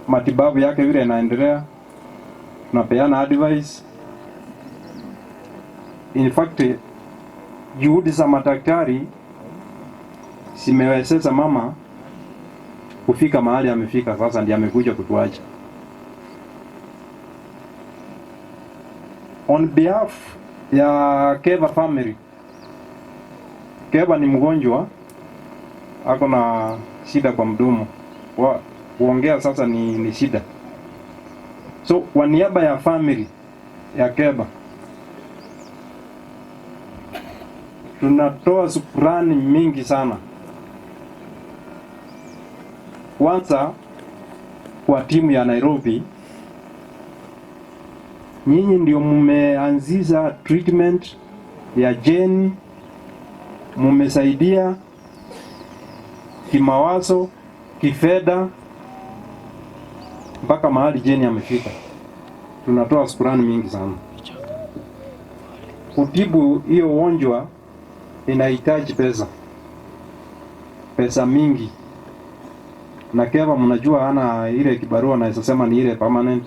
matibabu yake vile inaendelea, tunapeana advice. In fact, juhudi za madaktari zimewezesha mama kufika mahali amefika sasa, ndiye amekuja kutuacha. On behalf ya Keba family, Keba ni mgonjwa, ako na shida kwa mdomo. Kuongea sasa ni shida. So kwa niaba ya family ya Keba, tunatoa shukrani mingi sana. Kwanza kwa timu ya Nairobi, nyinyi ndio mmeanzisha treatment ya Jane, mmesaidia kimawazo, kifedha mpaka mahali Jane amefika. Tunatoa shukrani mingi sana. Kutibu hiyo ugonjwa inahitaji pesa, pesa mingi, na Keva mnajua hana ile kibarua, naweza sema ni ile permanent.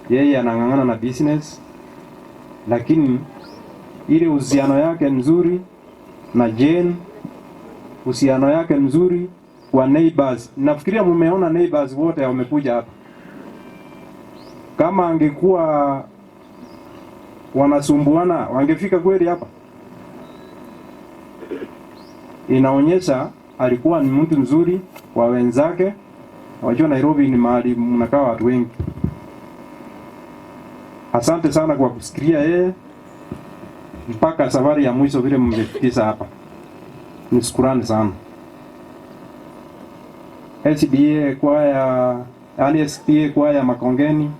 Yeye anang'ang'ana na business, lakini ile uhusiano yake mzuri na Jane, uhusiano yake mzuri wa neighbors. Nafikiria mumeona neighbors wote wamekuja hapa. Kama angekuwa wanasumbuana wangefika kweli hapa? Inaonyesha alikuwa ni mtu mzuri wa wenzake. Wajua Nairobi ni mahali mnakaa watu wengi. Asante sana kwa kusikilia yeye mpaka safari ya mwisho vile mmefikisha hapa. Ni shukrani sana. SDA kwaya, yani SDA kwaya Makongeni,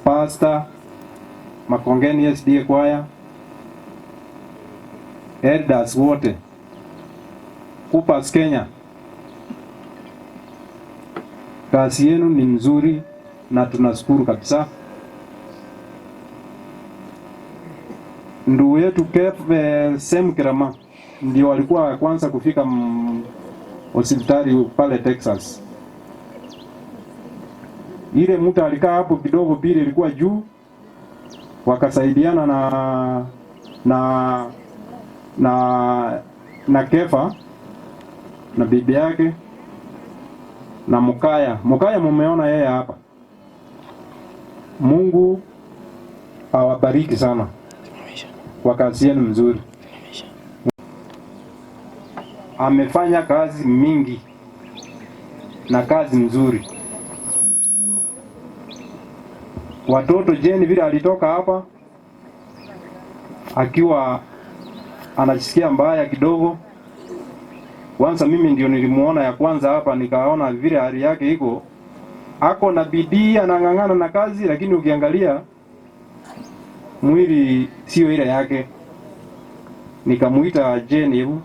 Pastor Makongeni SDA kwaya, elders wote, Kupas Kenya, kazi yenu ni mzuri na tunashukuru kabisa. Ndugu yetu Sem Kirama ndio walikuwa wa kwanza kufika hospitali pale Texas. Ile mtu alikaa hapo kidogo, bili ilikuwa juu, wakasaidiana na Kefa na bibi yake na Mukaya. Mukaya mumeona yeye hapa. Mungu awabariki sana kwa kazi yenu mzuri. Amefanya kazi mingi na kazi mzuri. Watoto Jane vile alitoka hapa akiwa anajisikia mbaya kidogo. Kwanza mimi ndio nilimuona ya kwanza hapa, nikaona vile hali yake iko, ako na bidii, anang'ang'ana na kazi, lakini ukiangalia mwili sio ile yake. Nikamuita Jane, hebu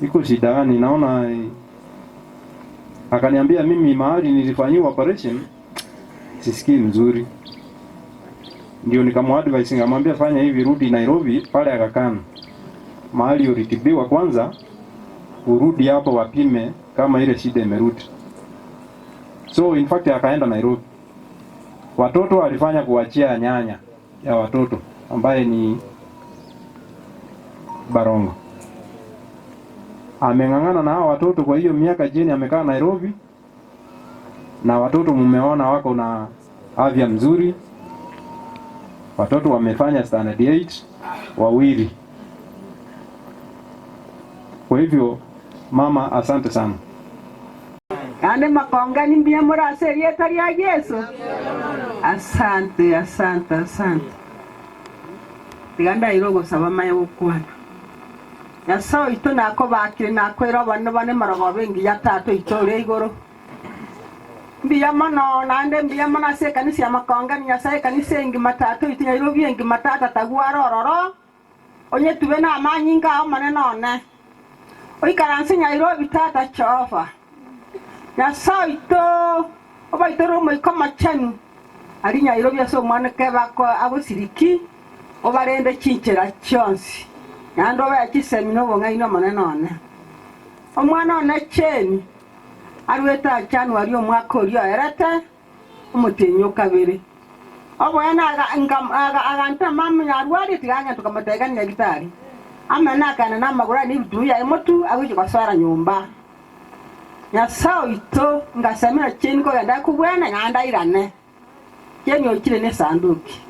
iko shida gani? Naona akaniambia mimi mahali nilifanyiwa operation sisikii mzuri. Ndio nikamuadvise, nikamwambia fanya hivi, rudi Nairobi pale Aga Khan mahali ulitibiwa kwanza, urudi hapo wapime kama ile shida imerudi. So in fact akaenda Nairobi. Watoto walifanya kuachia nyanya ya watoto ambaye ni Barongo. Ameng'ang'ana na hao watoto kwa hiyo miaka Jane amekaa Nairobi, na watoto mumeona wako na afya mzuri. Watoto wamefanya standard 8 wawili. Kwa hivyo mama, asante sana. Ande Makongeni mbia murase rieta ria Yesu. Asante, asante, asante. Tiganda irogo saba maye gukwana. Nyasaye itu nako bakire nakwira bana bane marogo bengi yatatu itore igoro. Mbia mono nande mbia mono ase kanisa ya Makongeni Nyasaye kanisa engi matatu itu Nairobi engi matata tagwaro roro. Onye tuwe na amanyinga maneno one. Oikaranse Nairobi tata chofa. Nyasaye itu obaitoro moiko machenu. Ari Nairobi ase omwana kebako agosiriki obarende chinchera chionsi. Nyando ba chisemi no bong'aino maneno one. Omwana one cheni arweta January omwaka orio erete omotenyo kabere. Obwana aganta mama nyarwari tiganya tukamatega nyagitari. Ama nakana namagura ni bitu ya emotu aguchi kwaswara nyumba. Nyasaye ito ngasemera cheni ko yanda kubwana nyanda irane. Cheni okire ne sanduki.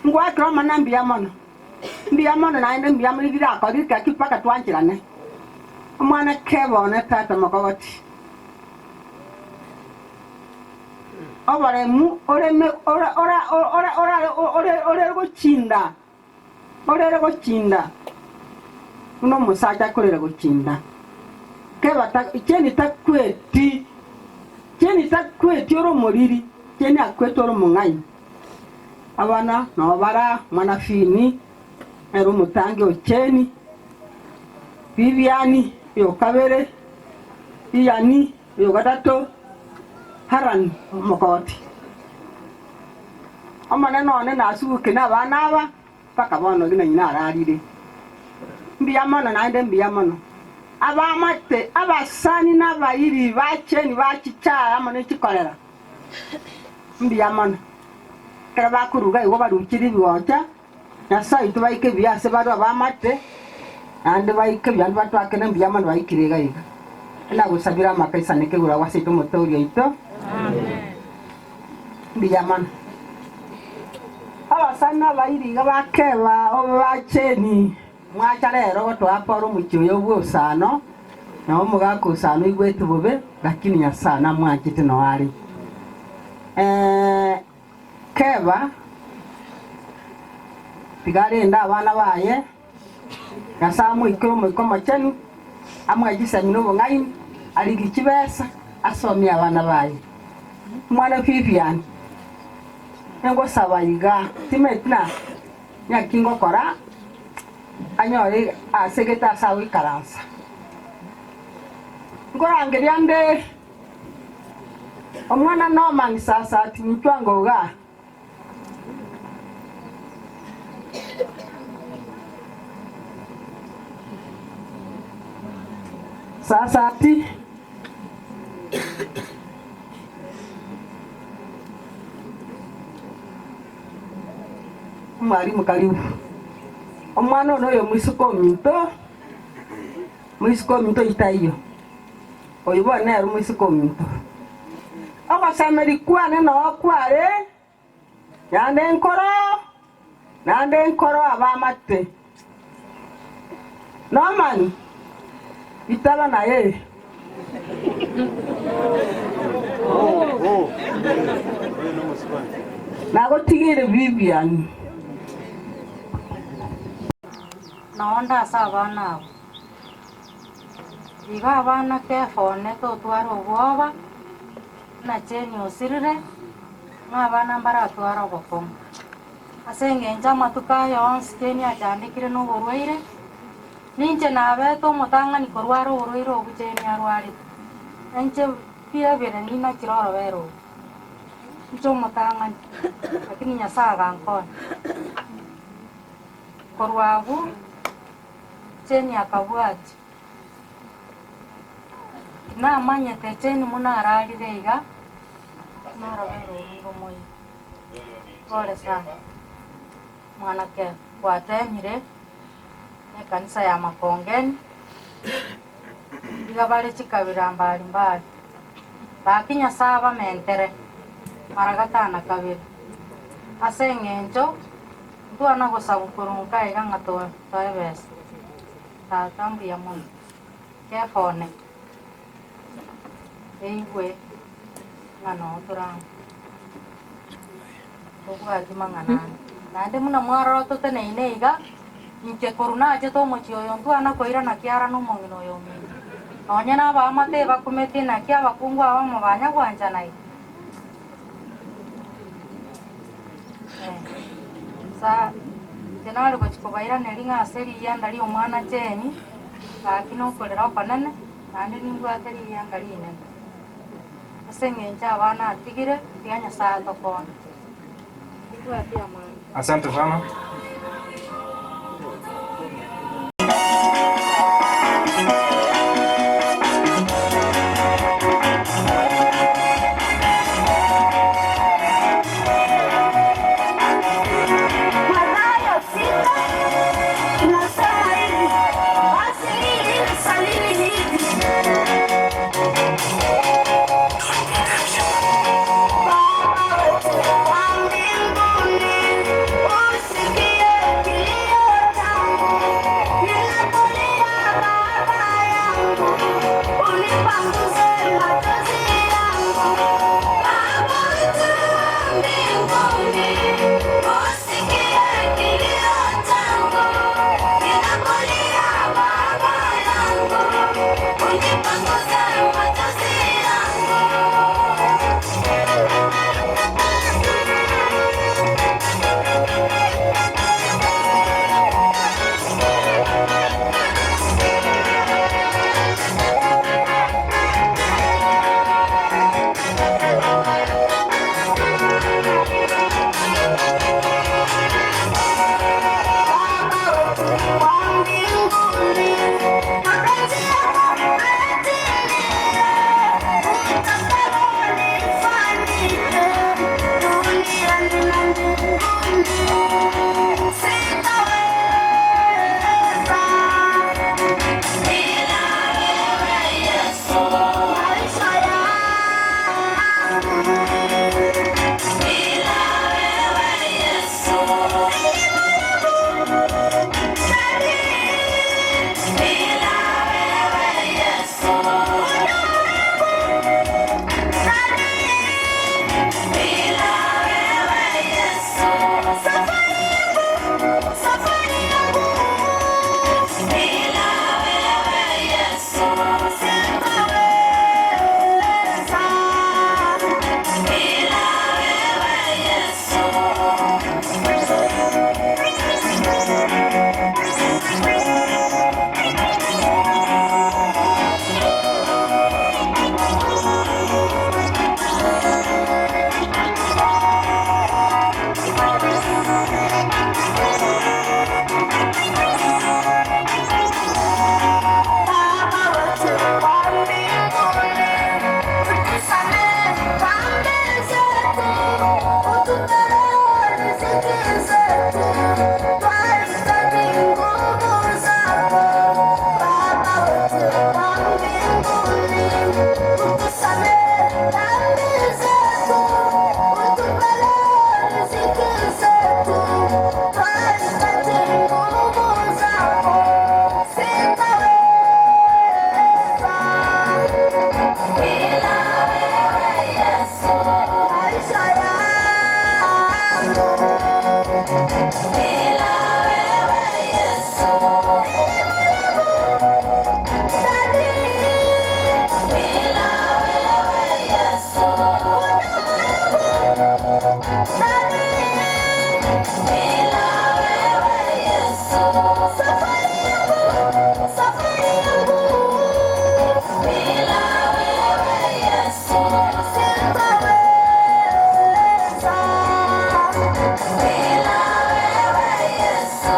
Ngwakira mana mbiya mono. Mbiya mono naende mbiya muri birakora kipaka twanchirane. Omwana kebone tata makogoti. Obaremu oreme ora ora ora ora ore ore gochinda. Orere gochinda. Uno musacha korera gochinda. Keba ta cheni takweti. Cheni takweti oro moriri, cheni akweti oro mungai. Abana no bara mwana fini ero mutange ocheni. Viviani yo kabere. Iyani yo gatatu. Haran mokoti. Omonene one nasuguke na abana aba mpaka bono gina nyina ararire. Mbuya mono naende mbuya mono. Abamate abasani n'abayiri bacheni bachichaya amo nechikorera. Mbuya mono. Kera bakuruga igo barukire ibigocha Nyasaye tubaike biase baru abamate ande baike byandu batwake mbuya mono baikire iga iga. Nagusabira amakaisa nekegura wasito motoria ito. Amen. Mbuya mono. Abasani n'abayiri iga bakeba obacheni mwacha rero twapora omuchio obwosano na omugaka osano igwetu bube lakini Nyasaye namwanchete noari. Keba tigarenda abana baye Nyasaye amuikire omoiko mochenu amwegisani n'obong'aini arigi chibesa asomia abana baye. Mwana Vivian engosaba iga timetina nyakingokora anyore asegeta asawe ikaransa ngorangeria nde omwana Norman sasa ati mchwango ga sasa ati mwalimu karibu. Omwana ono oyo mwisuka ominto itaiyo oyo bona eri mwisuka ominto ogosameri kwane nokware nande nkoro abamate Norman itaba naye nagotigire Vivian. Naonda ase abana abo iga abana kefone totwara obwoba na cheni osirire ng'a abana mbaratwara obokongo ase eng'encho amatuko aya onsi cheni achandikire na oborwaire ninche nabete omotang'ani korwara oborwaire obu cheni arwarete enche biabere ninachire orobere obu inche omotang'ani lakini Nyasaye agankonya korwa abu cheni akabwati namanyete cheni muno ararire iga norobere orungo moyo. Pole sana mwanake kwatemire ekanisa ya Makongeni iga bare chikabira mbali mbali baki Nyasaye bamentere mara gatana kabere ase eng'encho ntwana gosabukurunka iga ng'a toebesa. Tata mbuya mono kefone eigwe ng'a notoranga tobwati mang'anani naende muna mwarora toteneine iga inche koru nachete omochie oyo ntwana koirana kiara na omong'ina oyo ominto nonye na abamate bakumete naki abakungu abamo banyagwanchana iga. Sa tenari gochikobairana ring'a ase riyanda ria omwana cheni gaki nokorera okonene naende nimbwate riyanga rinene ase eng'encho abana atigire tiga Nyasaye atokonye. Asante sana. Baba wetu wa mbinguni, usikie Bila wewe Yesu, safari yangu, safari yangu. Bila wewe Yesu, sitaweza. Bila wewe Yesu. Baba wetu wa mbinguni, utusamehe dhambi zetu, utupe riziki zetu, twahitaji nguvu zako. Baba wetu wa mbinguni, utusamehe dhambi zetu, utupe riziki zetu, twahitaji nguvu zako. Sitaweza bila wewe Yesu, maisha yangu. Bila wewe Yesu, bila wewe Yesu, bila wewe Yesu, safari yangu, safari yangu. Bila wewe Yesu, sitaweza. Bila wewe Yesu.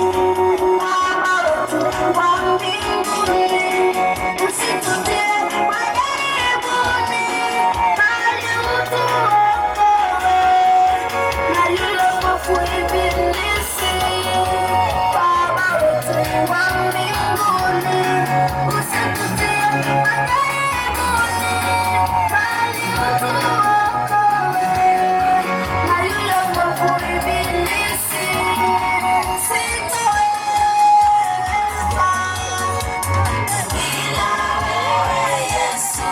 Baba wetu wa mbinguni, usitutie majaribuni, bali utuokoe na yule mwovu Ibilisi. Baba wetu wa mbinguni, usitutie majaribuni, bali utuokoe na yule mwovu Ibilisi. Sitaweza bila wewe Yesu,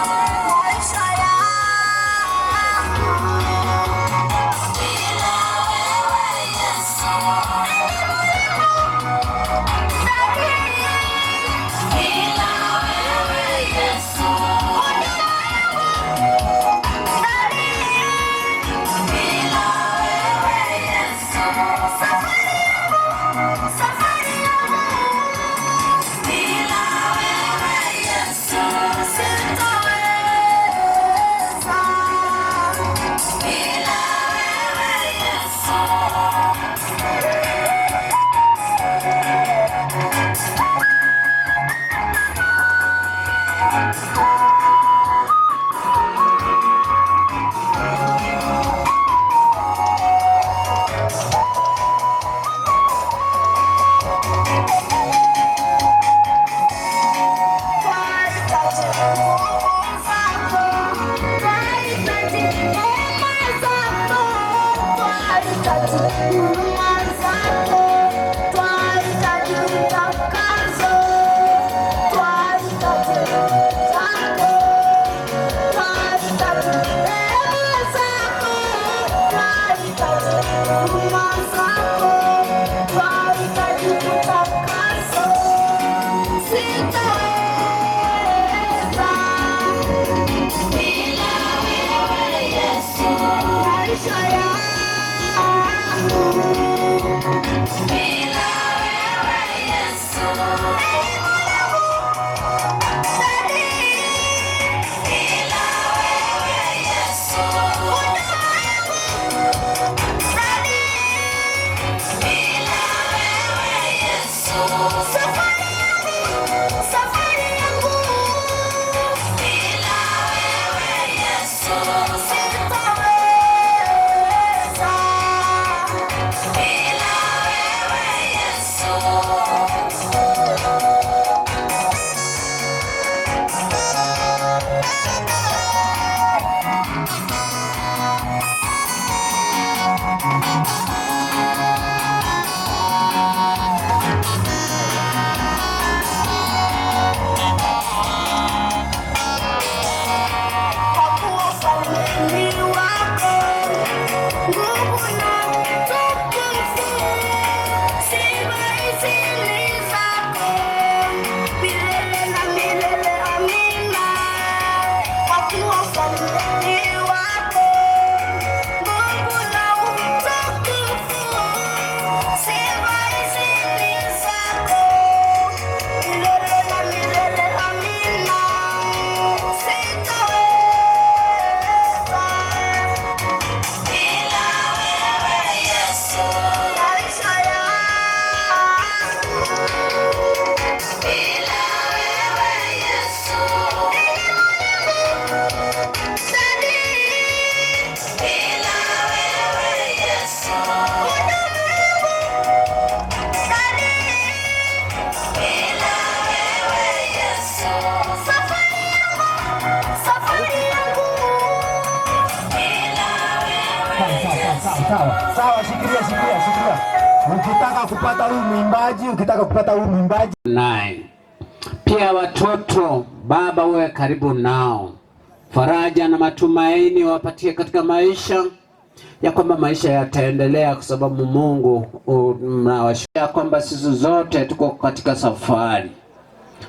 maisha yangu. Bila wewe Yesu, bila wewe Yesu, bila wewe Yesu, safari yangu, safari yangu. Bila wewe Yesu, sitaweza. Bila wewe Yesu. Sitaweza bila wewe Yesu, maisha yangu. Bila wewe Yesu, bila wewe Yesu, bila wewe Yesu, safari yangu, safari yangu. Bila wewe Yesu, sitaweza. Bila wewe Kwa kuwa ufalme ni wako, nguvu na utukufu, sifa hizi ni zako, milele na milele. Amina. Kwa kuwa ufalme ni wako, nguvu na utukufu, sifa hizi ni zako, milele na milele. Amina. Sitaweza bila wewe Yesu, maisha yangu bila wewe Yesu, bila wewe Yesu, bila wewe Yesu, safari yangu, safari yangu bila wewe Sawa, sawa, sawa, shikilia, shikilia, shikilia. Ukitaka kupata huyu mwimbaji, ukitaka kupata huyu mwimbaji Naye pia watoto, Baba, uwe karibu nao, faraja na matumaini wapatie katika maisha ya kwamba maisha yataendelea, kwa sababu Mungu unawashia kwamba sisi zote tuko katika safari.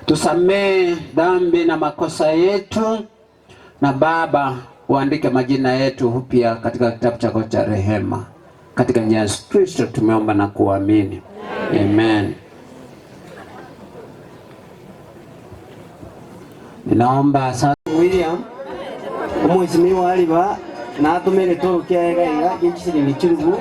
Tusamee dhambi na makosa yetu, na Baba uandike majina yetu upya katika kitabu chako cha rehema. Katika jina la Yesu Kristo tumeomba na kuamini, amen. Ninaomba sasa William omweshimiwa aliba natumire toro kiaega iga gĩchisiringi chirugu.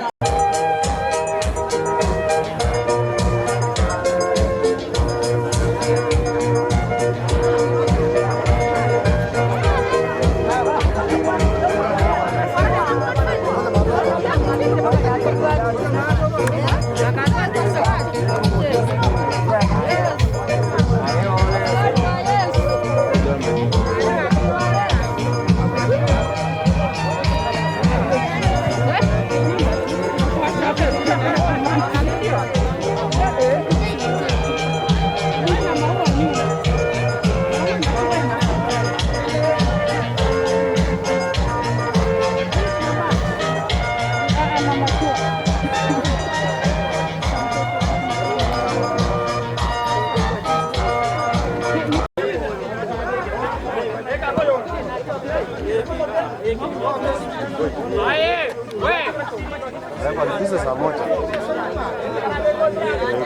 Walipiza saa 1.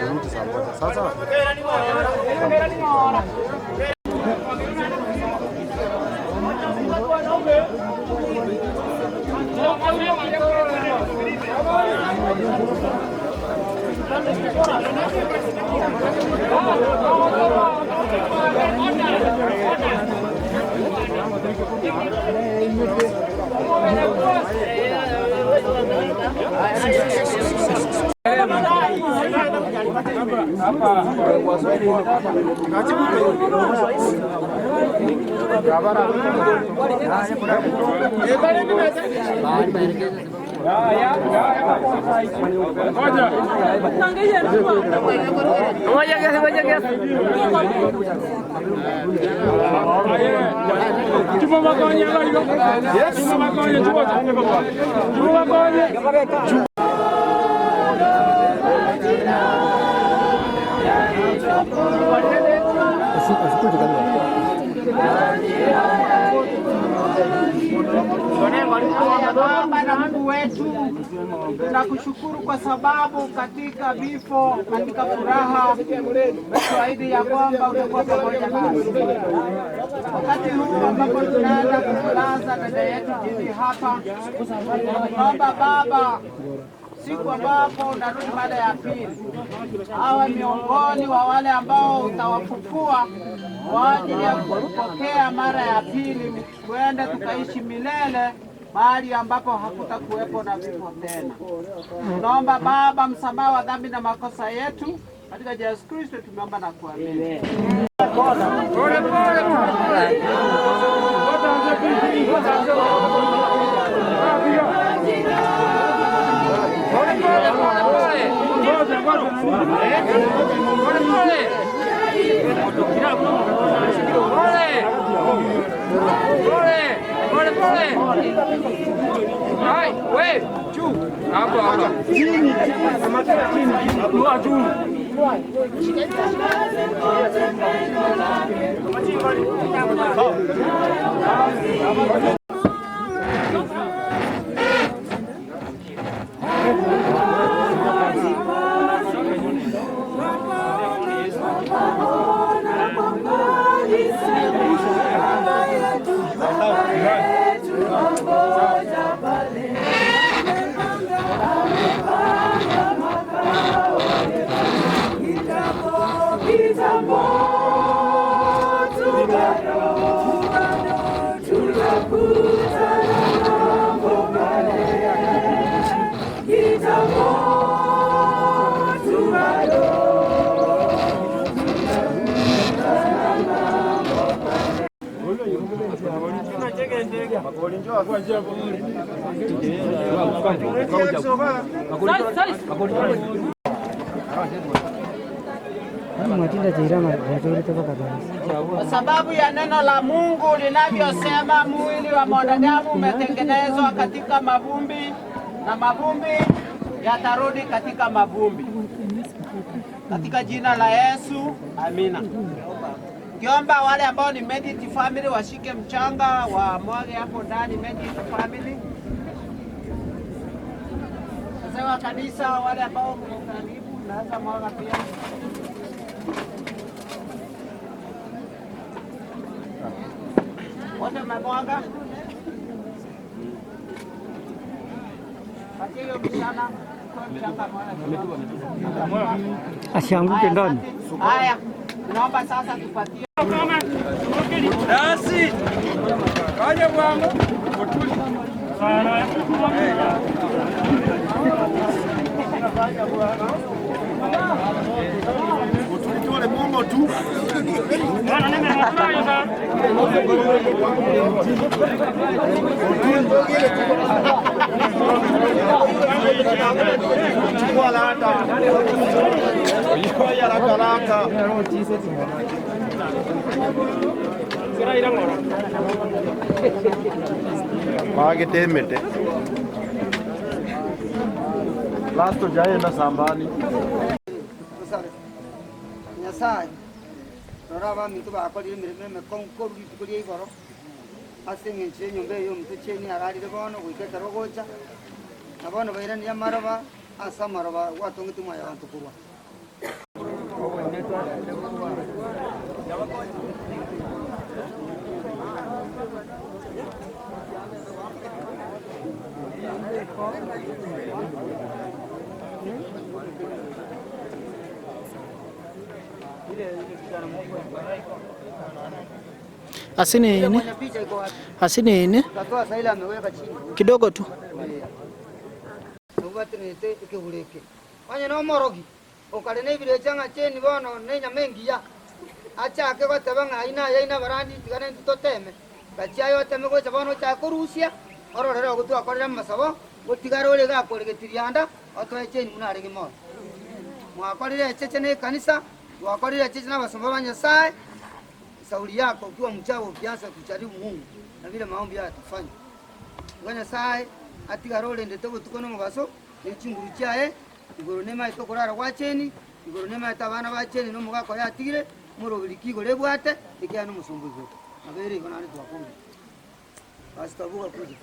Rudi saa 1. Sasa Baba na Mungu wetu, tunakushukuru kwa sababu katika vifo, katika furaha, umetuahidi ya kwamba utakuwa pamoja nasi. Wakati huu ambapo tunaenda kumlaza dada yetu Jini hapa, tunaomba Baba, siku ambapo unarudi mara ya pili, awe miongoni wa wale ambao utawafufua kwa ajili ya kupokea mara ya pili, tuende tukaishi milele mahali ambapo hakutakuwepo na vifo tena. Tunaomba Baba msamaha wa dhambi na makosa yetu katika Yesu Kristo tumeomba na kuamini. Pole pole pole. Kwa sababu ya neno la Mungu linavyosema, mwili wa mwanadamu umetengenezwa katika mavumbi na mavumbi yatarudi katika mavumbi. Katika jina la Yesu, amina. Kiomba wale ambao ni Medit family washike mchanga wa mwage hapo ndani Medit family. Sasa wa kanisa wale ambao mko karibu naweza mwaga pia. Wote mmemwaga? Patie hiyo mchana kwa mchanga mwaga. Asianguke ndani. Haya, naomba sasa tupatie. Dasi. Kaja bwangu. Utulitole bombo tu. Magetemete. Lasto jaenda sambani. Nyasaye rora baminto bakorire emirimo emekong'u rituko ria igoro ase eng'encho ya enyomba eyo omonto cheni ararire bono goika ekero gocha na bono bairania amaroba ase amaroba gwatongete omwaya abanto korwa. Asini asini kidogo tu wanye no morogi okare ne birecha ng'acheni bono ne nyamengiya achake goteba ng'a ina ya ina barandi tigane ntoteme gachia yoteme gocha bono chakorusia ororero gotwakorera masabo gotigara ore gakoregetirianda otoe cheni muna arege moyo mwakorire echeche ne kanisa mwakorire echeche n'abasomba ba Nyasaye. Sauli yako ukiwa mchawi ukianza kujaribu Mungu na vile maombi haya tufanye ngo Nyasaye atigarore ndete tukono mubaso nechinguru chaye igoro nema itokorara gwacheni igoro nema tabana bacheni no mugako yatigire murobiriki gore bwate ikiano musumbuzo abere igona ni twakumbi. Pastor buga kuja.